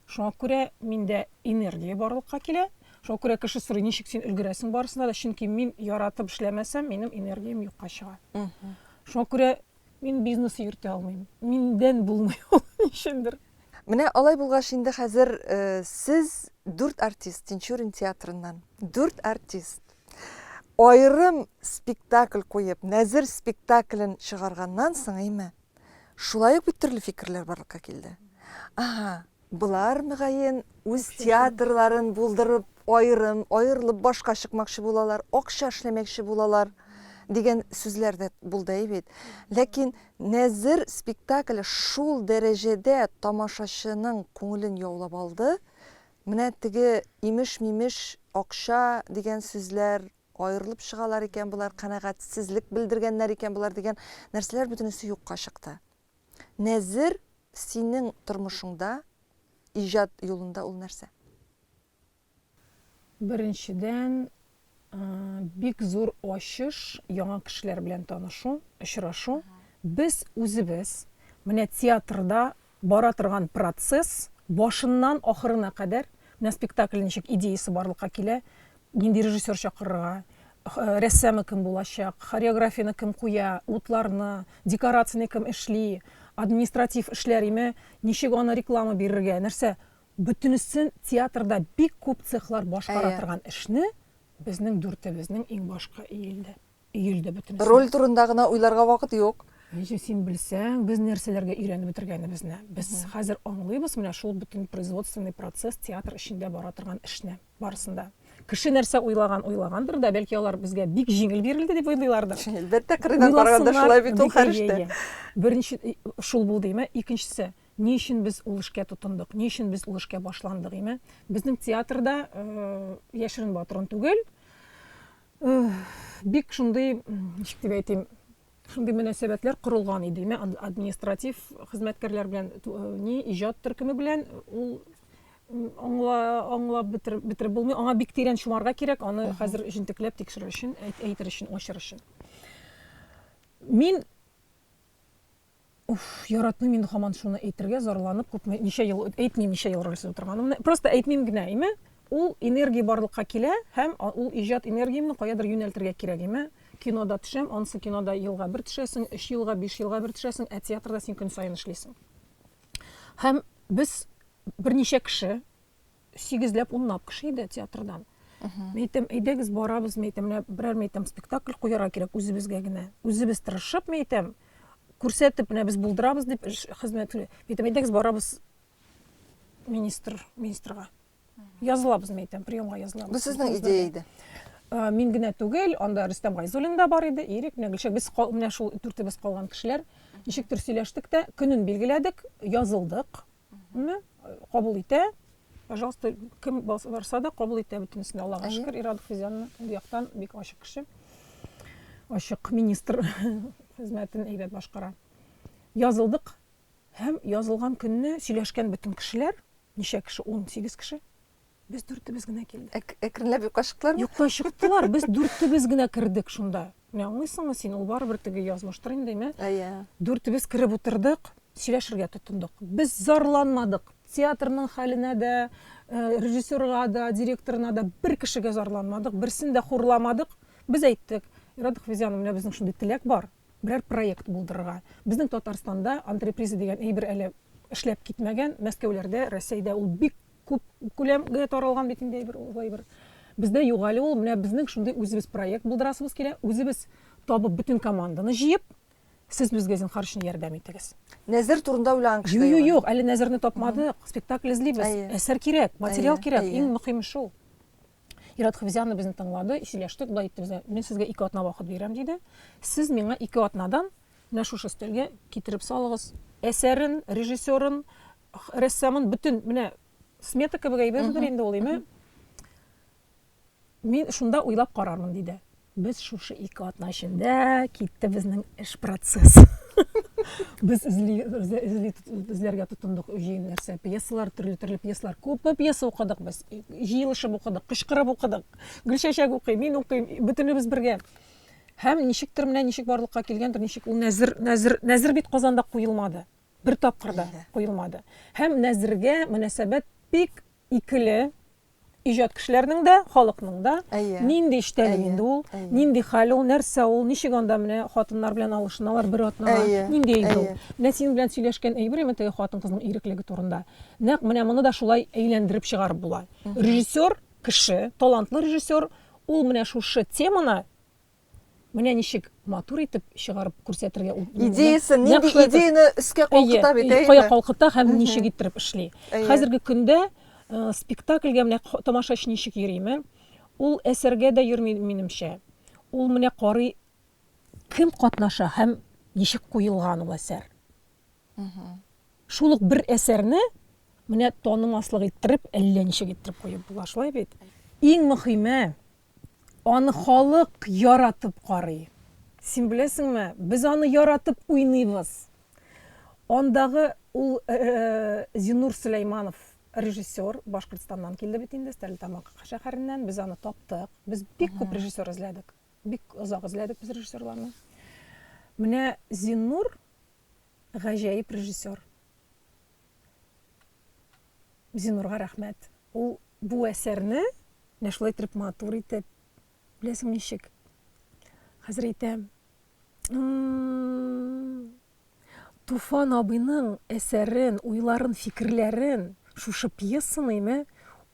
Шуңа күрә миндә энергия барлыкка килә. Шуңа күрә кеше сорый, ничек син өлгерәсең барысына да, чөнки мин яратып эшләмәсәм, минем энергиям юкка чыга. Шуңа күрә мин бизнес йөртә алмыйм. Миндән булмый ул ничендер. Менә алай булгач инде хәзер сез дүрт артист Тинчурин театрыннан, дүрт артист аерым спектакль куеп, Нәзер спектаклен чыгарганнан соң, әйме, Шулай ук бит төрле фикерләр барлыкка килде. Ага, болар, мөгаен, үз театрларын булдырып, аерым, аерылып башка чыкмакчы булалар, акча эшләмәкче булалар дигән сүзләр дә булды әй бит. Ләкин Нәзер спектакле шул дәрәҗәдә тамашачының күңелен яулап алды, менә теге имеш-мимеш, акча дигән сүзләр, Аерылып чыгалар икән болар, канәгатьсезлек белдергәннәр икән болар дигән нәрсәләр бөтенесе юкка чыкты. Нәзер синең тормышыңда, иҗат юлында ул нәрсә? Беренчедән, бик зур ачыш, яңа кешеләр белән танышу, очрашу. Без үзебез менә театрда Бара торган процесс башыннан ахырына кадәр, менә спектакль ничек идеясе барлыкка килә, нинди режиссер чакырырга, рәссамы кем булачак, хореографияне кем куя, утларны, декорацияне кем эшли, административ эшләр име, ничек аны реклама бирергә, нәрсә, бөтенесен театрда бик күп цехлар башкара торган эшне безнең дүртебезнең иңбашка иелде. Өелде бөтенесе. Роль турында гына уйларга вакыт юк. Ничек син белсәң, без нәрсәләргә өйрәнеп бетергәнебезне. Без хәзер аңлыйбыз менә шул бөтен производственный процесс театр эчендә бара торган эшне, барысын да. Кеше нәрсә уйлаган, уйлагандыр да, бәлки алар безгә бик җиңел бирелде дип уйлыйлардыр. Әлбәттә, кырыйдан караганда шулай бит ул хәрештә. Беренче шул булды, име. Икенчесе, ни өчен без ул эшкә тотындык, ни өчен без ул эшкә башландык, име. Безнең театрда яшерен-батырын түгел, Бик шундый, ничек дип әйтим, шундый мөнәсәбәтләр корылган иде. Мә административ хезмәткәрләр белән, ни, иҗат төркеме белән ул аңла, аңлап бетереп, бетереп булмый. Аңа бик тирән чумарга кирәк, аны хәзер җентекләп тикшерер өчен, әйтер өчен, ачыр өчен. Мин Уф, яратмыйм инде һаман шуны әйтергә, зарланып, күпме, ничә ел, әйтмим ничә ел рольсез утырганымны. Просто әйтмим генә, име? Ул энергия барлыкка килә һәм ул иҗат энергиямне каядыр юнәлтергә кирәк, име? Кинода төшәм, анысы кинода елга бер төшәсең, өч елга, биш елга бер төшәсең, ә театрда син көн саен эшлисең. Һәм без берничә кеше, сигезләп, унлап кеше иде театрдан. Мин әйтәм, әйдәгез барабыз, мин әйтәм, менә берәр, мин әйтәм, спектакль куярга кирәк үзебезгә генә. Үзебез тырышып, мин әйтәм, күрсәтеп, менә без булдырабыз дип хезмәт. Мин әйтәм, әйдәгез барабыз министр, министрга. Язылабыз, мин әйтәм, приемга язылабыз. Бу сезнең идея иде. Мин генә түгел, анда Рөстәм Гайзуллин да бар иде, Ирек, менә Гөлшә, без менә шул дүртебез калган кешеләр. Ничектер сөйләштек тә, көнен билгеләдек, язылдык. Кабул итә. Пожалуйста, кем барса да кабул итә бөтенесен. Аллага шөкер, Ирада Физяновна ул яктан бик ачык кеше. Ачык министр хезмәтен әйбәт башкара. Язылдык һәм язылган көнне сөйләшкән бөтен кешеләр, ничә кеше, 18 кеше, без дүртебез генә килдек. Әк, әкренләп юкка чыктылармы? Юкка чыктылар, без дүртебез генә кердек шунда. Менә аңлыйсыңмы син, ул барыбер теге язмыштыр инде, әйме? Әйе. Дүртебез кереп утырдык, сөйләшергә тотындык. Без зарланмадык. Театрның хәленә дә, э, режиссерга да, директорына да бер кешегә зарланмадык, берсен дә хурламадык. Без әйттек, Ирада Хафизяновна, менә безнең шундый теләк бар, берәр проект булдырырга. Безнең Татарстанда антреприза дигән әйбер әле эшләп китмәгән, Мәскәүләрдә, Рәсәйдә ул бик күп күләмгә таралган бит инде әйбер, ул әйбер. Бездә юк әле ул, менә безнең шундый үзебез проект булдырасыбыз килә, үзебез табып бөтен команданы җыеп, сез безгә зинһар өчен ярдәм итегез. Нәзер турында уйлаган кеше дә Юк, юк. юк, әле нәзерне тапмадык, спектакль эзлибез, әсәр кирәк, материал кирәк, иң мөһиме шул. Ират Хафизяновна безне тыңлады, сөйләштек, болай итте безгә, мин сезгә ике атна вакыт бирәм, диде. Сез миңа ике атнадан менә шушы өстәлгә китереп салыгыз әсәрен, режиссерын, рәссамын, бөтен менә смета кебек әйбердер инде ул, име? Мин шунда уйлап карармын, диде. Без шушы ике атна эчендә китте безнең эш процесс. Без эзли, эзли, эзләргә тотындык җыен нәрсә, пьесалар, төрле-төрле пьесалар. Күпме пьеса укыдык без. Җыелышып укыдык, кычкырып укыдык. Гөлчәчәк укый, мин укыйм, бөтенебез бергә. Һәм ничектер менә ничек барлыкка килгәндер, ничек ул нәзер, нәзер, нәзер бит Казанда куелмады. Бер тапкыр да куелмады. Һәм нәзергә мөнәсәбәт бик икеле, иҗат кешеләренең дә, халыкның да. Әйе. Нинди эчтәлек Әйе. инде ул, Әйе. нинди хәл ул, нәрсә ул, ничек анда менә хатыннар белән алышыналар бер атнага, Әйе. нинди әйбер ул. Әйе. Менә синең белән сөйләшкән әйбер име теге хатын-кызның иреклеге турында. Нәкъ менә моны да шулай әйләндереп чыгарып була. Режиссер кеше, талантлы режиссер, ул менә шушы теманы Менә ничек матур итеп чыгарып күрсәтергә ул. Идеясе, нинди идеяне өскә калкыта бит, әйе. Кая калкыта һәм ничек иттереп эшли. Хәзерге көндә э, спектакльгә менә тамашачы ничек йөриме? Ул әсәргә дә йөрми минемчә. Ул менә карый кем катнаша һәм ничек куелган ул әсәр. Шул ук бер әсәрне менә танымаслык иттереп, әллә ничек иттереп куеп була, шулай бит? Иң мөхиме, Аны халык яратып карый. Син беләсеңме, без аны яратып уйныйбыз. Андагы ул Зиннур Сөләйманов режиссер, Башкортстаннан килде бит инде, Стәрлетамак шәһәреннән. Без аны таптык. Без бик күп режиссер эзләдек. Бик озак эзләдек без режиссерларны. Менә Зиннур гаҗәеп режиссер. Зиннурга рәхмәт. Ул бу әсәрне менә шулай итеп матур итеп, беләсең ничек? Хәзер әйтәм. Туфан абыйның әсәрен, уйларын, фикерләрен, шушы пьесаны име,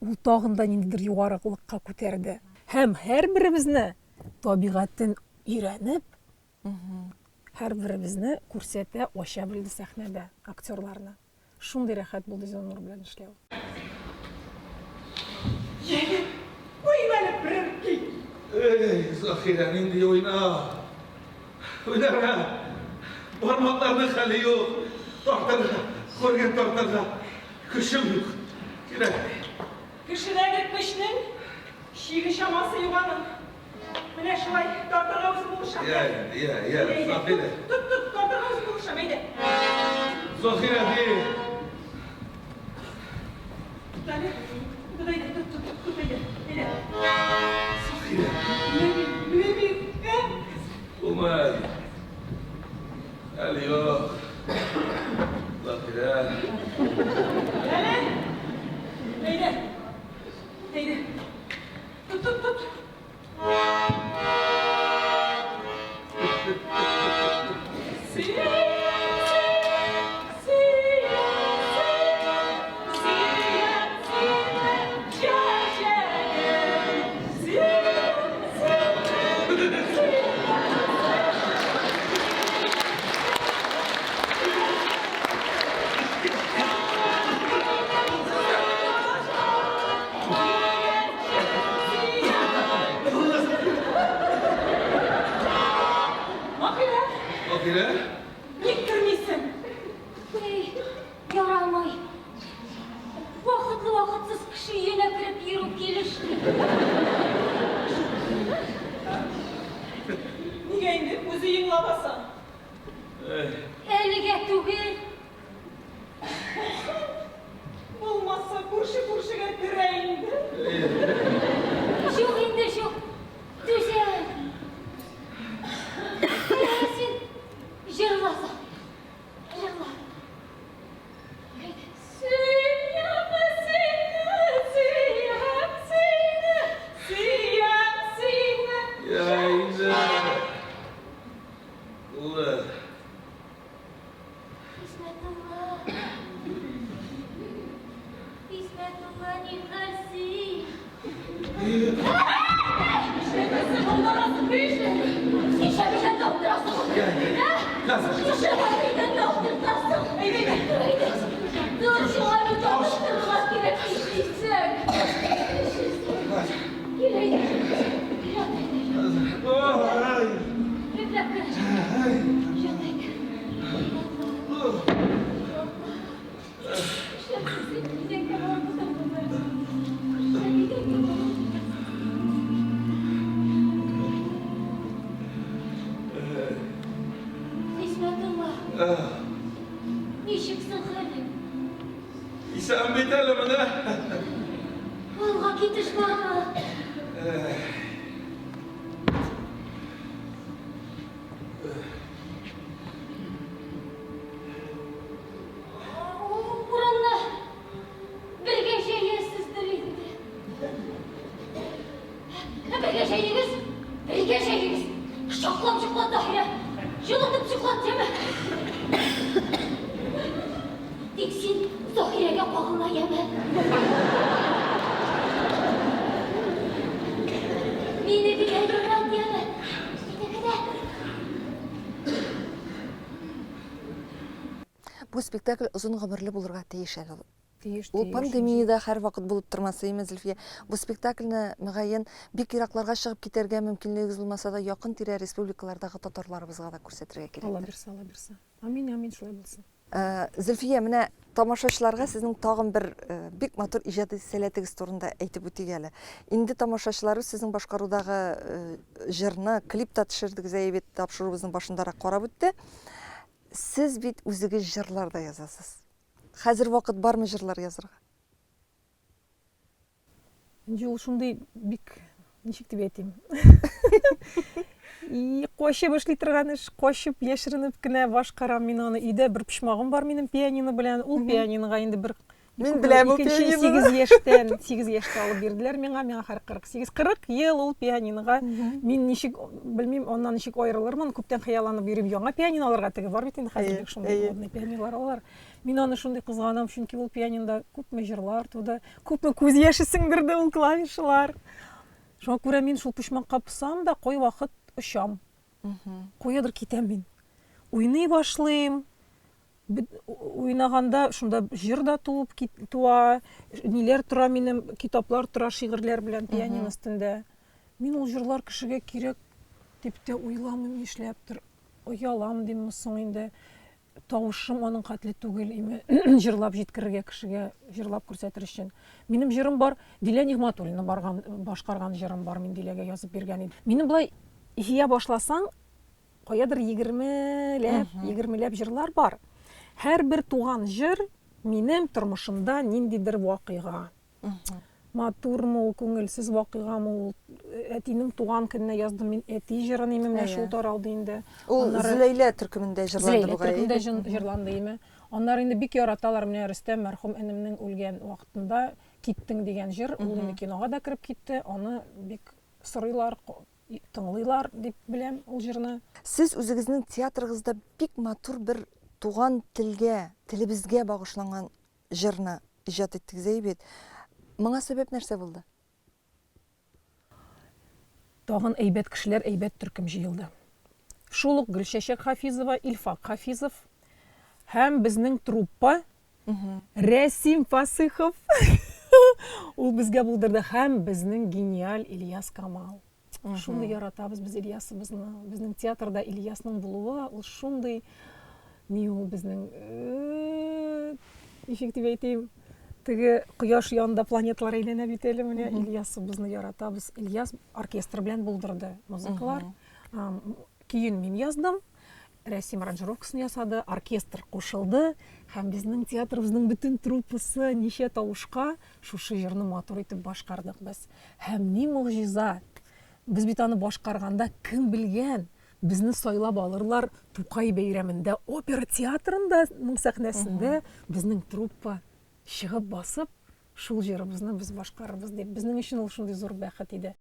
ул тагын да ниндидер югарылыкка күтәрде. Һәм һәрберебезне табигатен өйрәнеп, һәрберебезне күрсәтә, ача белде сәхнәдә актерларны. Шундый рәхәт булды Зиннур белән эшләү. Егет, уйна әле берәр көй. Эй, Заһирә, нинди уйнау! Уйнарга бармакларның хәле юк, тартырга, орган тартырга көчем юк. Кирәкми. Кешедәге көчнең чиге-чамасы юк аның. Менә шулай, тартырга үзем булышам. Йә инде, йә, йә, Заһирә. Тот, тот, тартырга үзем булышам, әйдә. Заһирә, ди. Тот әле, тот әйдә, тот, тот, тот әйдә, әйдә. Заһирә. Менә мин, менә мин, ә? Булмый. Әле юк. Заһирә. Әле. Әйдә. Әйдә. Тот, тот, тот. Маһирә! Маһирә? Ник кермисең? Әй, ярамый. Вакытлы-вакытсыз кеше өенә кереп йөрү килешми. Нигә? Үзеңә инде үз өең лабаса. Әлегә түгел. Булмаса, күрше күршегә керә инде. Юк инде, юк. Түзәм. Ә син җырла, Заһир. Җырла. Әйдә. Сөям сине, сөям сине, сөям сине. Я инде. Булды. Хисмәтулла. Хисмәтулла, нихәл син? Нишләтәсең, алдырасың, нишләтәсең? Нишләп идәндә утырасың? Ә? Нишләп идәндә утыртасың? Әйдә, әйдә. Әйдә. Тор, сиңа бит таныштырырга кирәк, нишлисең? Нишлисең? Кил, әйдә. Ят, әйдә. Йөкләп кенә. Ят, әйдә. Нишләп син идәнгә барып утырдың? Нишләп идәнгә барып утырдың? Хисмәтулла. Ничек соң хәлең? Исән бит әле менә. Алга китеш бармы? Урынны бергә җәясездер инде. Бергә җәегез, бергә җәегез. Кочаклап йоклат, Таһирә. Җылытып йоклат, яме. Тик син Заһирәгә кагылма, яме. Мине генә ярат, яме. Мине генә. Бу спектакль озын гомерле булырга тиеш әле ул. Тиеш, Ул тиеш. пандемиядә һәрвакыт булып тормас, әйеме, Зөлфия? Бу спектакльне, мөгаен, бик еракларга чыгып китәргә мөмкинлегегез булмаса да, якын-тирә республикалардагы татарларыбызга да күрсәтергә Алла кирәктер. бирсә, Алла бирсә. Амин, амин, шулай булсын. Зөлфия, менә тамашачыларга сезнең тагын бер бик матур иҗади сәләтегез турында әйтеп үтик әле. Инде тамашачыларыбыз сезнең башкарудагы җырны клип та төшердегез, әйе бит, тапшыруыбызның башындарак карап үтте. Сез бит үзегез җырлар да язасыз. Хәзер вакыт бармы җырлар язырга? Энҗе ул шундый бик, ничек дип әйтим, и качып эшли торган эш, качып, яшеренеп кенә башкарам мин аны. Өйдә бер почмагым бар минем пианино белән. Ул пианинога инде бер Мин беләм ул икенче пианиноны. 8 яшьтән, 8 яшьтә алып бирделәр миңа, миңа хәзер 48, 40 ел ул пианинога. Мин ничек, белмим, аннан ничек аерылырмын, күптән хыялланып йөрим яңа пианино алырга, теге бар бит инде хәзер бик шундый модный пианинолар алалар. Мин аны шундый кызганам, чөнки ул пианинода күпме җырлар туды, күпме күз яше сеңдерде ул клавишалар. Шуңа күрә мин шул почмакка посам да, кайвакыт очам. Каядыр китәм мин. Уйный башлыйм. Уйнаганда шунда җыр да туып туа, ниләр тора минем, китаплар тора шигырьләр белән пианино өстендә. Мин ул җырлар кешегә кирәк дип тә уйламыйм, нишләптер. Оялам димме соң инде. Тавышым аның хәтле түгел име, җырлап җиткерергә кешегә, җырлап күрсәтер өчен. Минем җырым бар, Дилә Нигъмәтуллина барган, башкарган җырым бар, мин Диләгә язып биргән идем. Минем болай җыя башласаң, каядыр егермеләп, егермеләп җырлар бар. Һәрбер туган җыр минем тормышымда ниндидер вакыйга. Матурмы ул, күңелсез вакыйгамы ул, әтинең туган көненә яздым мин әти җырын име, менә шул таралды инде. Ул Зөләйлә төркемендә җырланды бугай. Зөләйлә төркемендә җырланды име. Аннары инде бик яраталар менә Рөстәм мәрхүм энемнең үлгән вакытында Киттең дигән җыр, ул инде кинога да кереп китте, аны бик сорыйлар, Тыңлыйлар дип беләм ул җырны. Сез үзегезнең театрыгызда бик матур бер туган телгә, телебезгә багышланган җырны иҗат иттегез, әйе бит? Моңа сәбәп нәрсә булды? Тагын әйбәт кешеләр, әйбәт төркем җыелды. Шул ук Гөлчәчәк Хафизова, Илфак Хафизов һәм безнең труппа, Рәсим Фасыйхов ул безгә булдырды һәм безнең гениаль Ильяс Камал. Шундый яратабыз без Ильясыбызны. Безнең театрда Ильясның булуы ул шундый ни ул безнең э, ничек дип әйтим, теге кояш янында планеталар әйләнә бит әле менә Ильясыбызны яратабыз. Ильяс оркестр белән булдырды музыкалар. Көен мин яздым, Рәсим аранжировкасын ясады, оркестр кушылды һәм безнең театрыбызның бөтен труппасы ничә тавышка шушы җырны матур итеп башкардык без. Һәм ни могҗиза, без бит аны башкарганда кем белгән, безне сайлап алырлар Тукай бәйрәмендә опера театрында ның сәхнәсендә безнең труппа чыгып басып, шул җырыбызны без башкарырбыз дип. Безнең өчен ул шундый зур бәхет иде.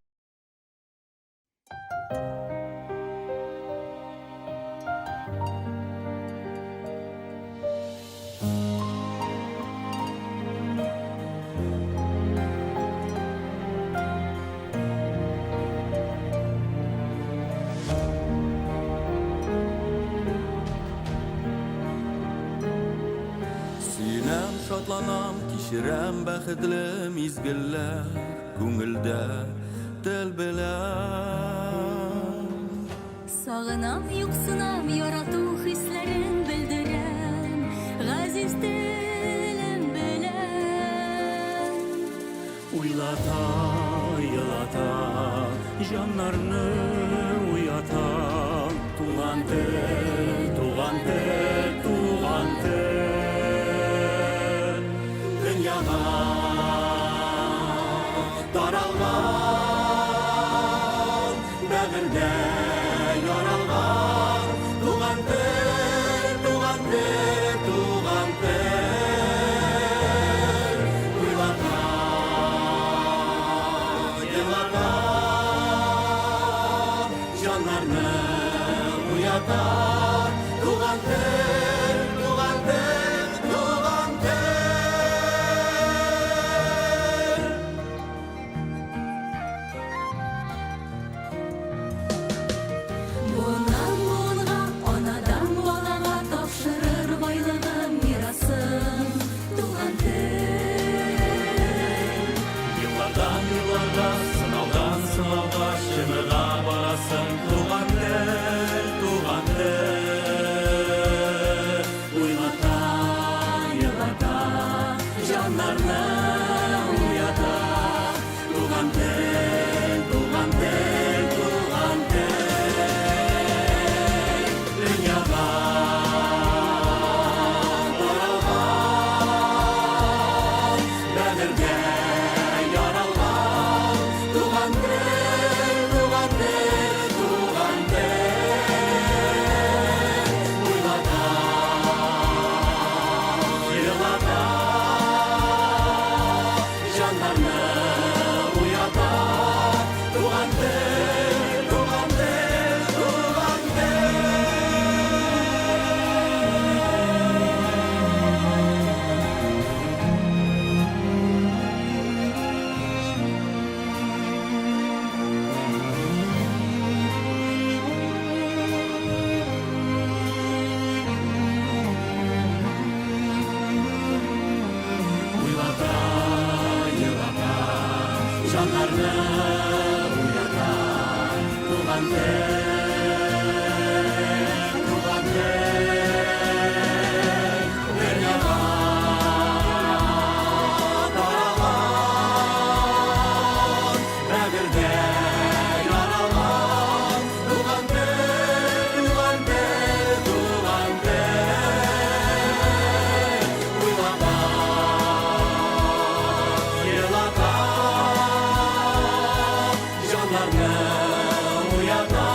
Сөенәм, шатланам, кичерәм бәхетле мизгелләр. Күңелдә тел белән. Сагынам, юксынам, ярату хисләрен белдерәм, газиз телем белән. Уйлата, елата, җаннарны уята, туган тел, туган тел, туган тел. Дөньяга таралган, бәгырьдә яралган туган тел, туган тел, туган тел. Уйлата, елата, җаннарны уята, туган тел, туган тел, туган тел. Буыннан буынга, анадан балага тапшырыр байлыгым, мирасым, туган тел. Еллардан елларга, сынаудан сынауга чыныга барасың, туган тел, туган тел. Уйлата, елата, җаннарны уята, туган тел, туган тел, туган тел. Дөньяга таралган, бәгырьгә яралган, туган тел, туган тел, туган тел. Уйлата, елата, җаннарны уята, туган тел, туган тел, туган тел. Уйлата, елата, җаннарны уята, туган тел, туган тел. Дөньяга таралган, бәгырьдә яралган, туган тел, туган тел, туган тел. Уйлата, елата, җаннарны уята,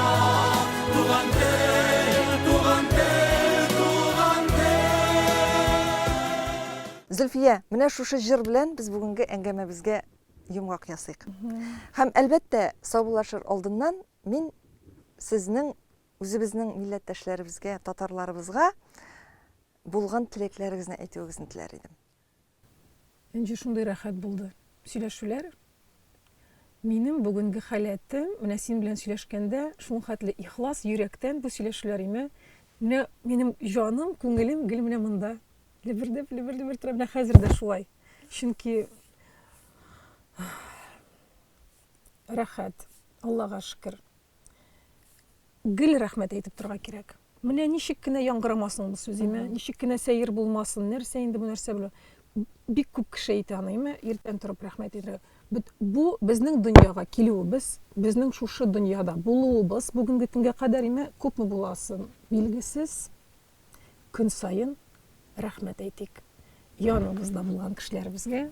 туган тел, туган тел, туган тел. Зөлфия, менә шушы җыр белән без бүгенге әңгәмәбезгә йомгак ясыйк. Һәм, әлбәттә, саубуллашыр алдыннан мин сезнең үзебезнең милләттәшләребезгә, татарларыбызга булган теләкләрегезне әйтүегезне теләр идем. Энҗе, шундый рәхәт булды сөйләшүләр. Минем бүгенге халәтем, менә син белән сөйләшкәндә, шул хәтле ихлас, йөрәктән бу сөйләшүләр име. Менә минем җаным, күңелем гел менә монда. Лебердәп, лебер-лебер тора. Менә хәзер дә шулай. Чөнки рәхәт, Аллага шөкер. Гел рәхмәт әйтеп торырга кирәк. Менә ничек кенә яңгырамасын бу сүз, име, ничек кенә сәер булмасын, нәрсә инде бу нәрсә белән. Бик күп кеше әйтә аны, име, иртән торып рәхмәт әйтергә. Бит бу безнең дөньяга килүебез, безнең шушы дөньяда булуыбыз бүгенге көнгә кадәр име, күпме буласын билгесез. Көн саен рәхмәт әйтик яныбызда булган кешеләребезгә.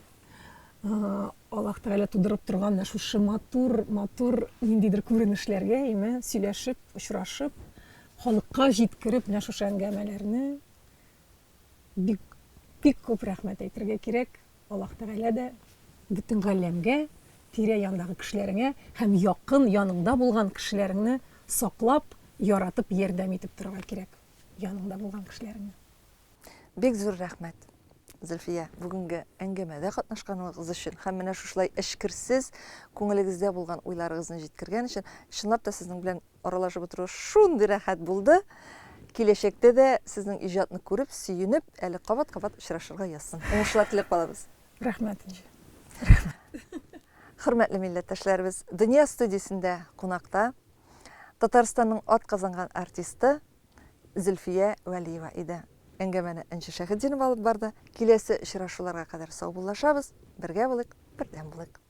Аллаһ Тәгалә тудырып торган менә шушы матур, матур ниндидер күренешләргә, име, сөйләшеп, очрашып, халыкка җиткереп менә шушы әңгәмәләрне бик, бик күп рәхмәт әйтергә кирәк. Аллаһ Тәгалә дә бөтен галәмгә, тирә-яндагы кешеләреңә һәм якын яныңда булган кешеләреңне саклап, яратып, ярдәм итеп торырга кирәк яныңда булган кешеләреңә. Бик зур рәхмәт, Зөлфия, бүгенге әңгәмәдә катнашканыгыз өчен һәм менә шушылай эчкерсез күңелегездә булган уйларыгызны җиткергән өчен. Чынлап та сезнең белән аралашып утыру шундый рәхәт булды. Киләчәктә дә сезнең иҗатны күреп, сөенеп, әле кабат-кабат очрашырга язсын. Уңышлар теләп калабыз. Рәхмәт, Энҗе. Рәхмәт. Хөрмәтле милләттәшләребез, Дөнья студиясендә кунакта Татарстанның атказанган артисты Зөлфия Вәлиева иде. Әңгәмәне Энҗе Шәһетдинова алып барды. Киләсе очрашуларга кадәр саубуллашабыз. Бергә булыйк, бердәм булыйк.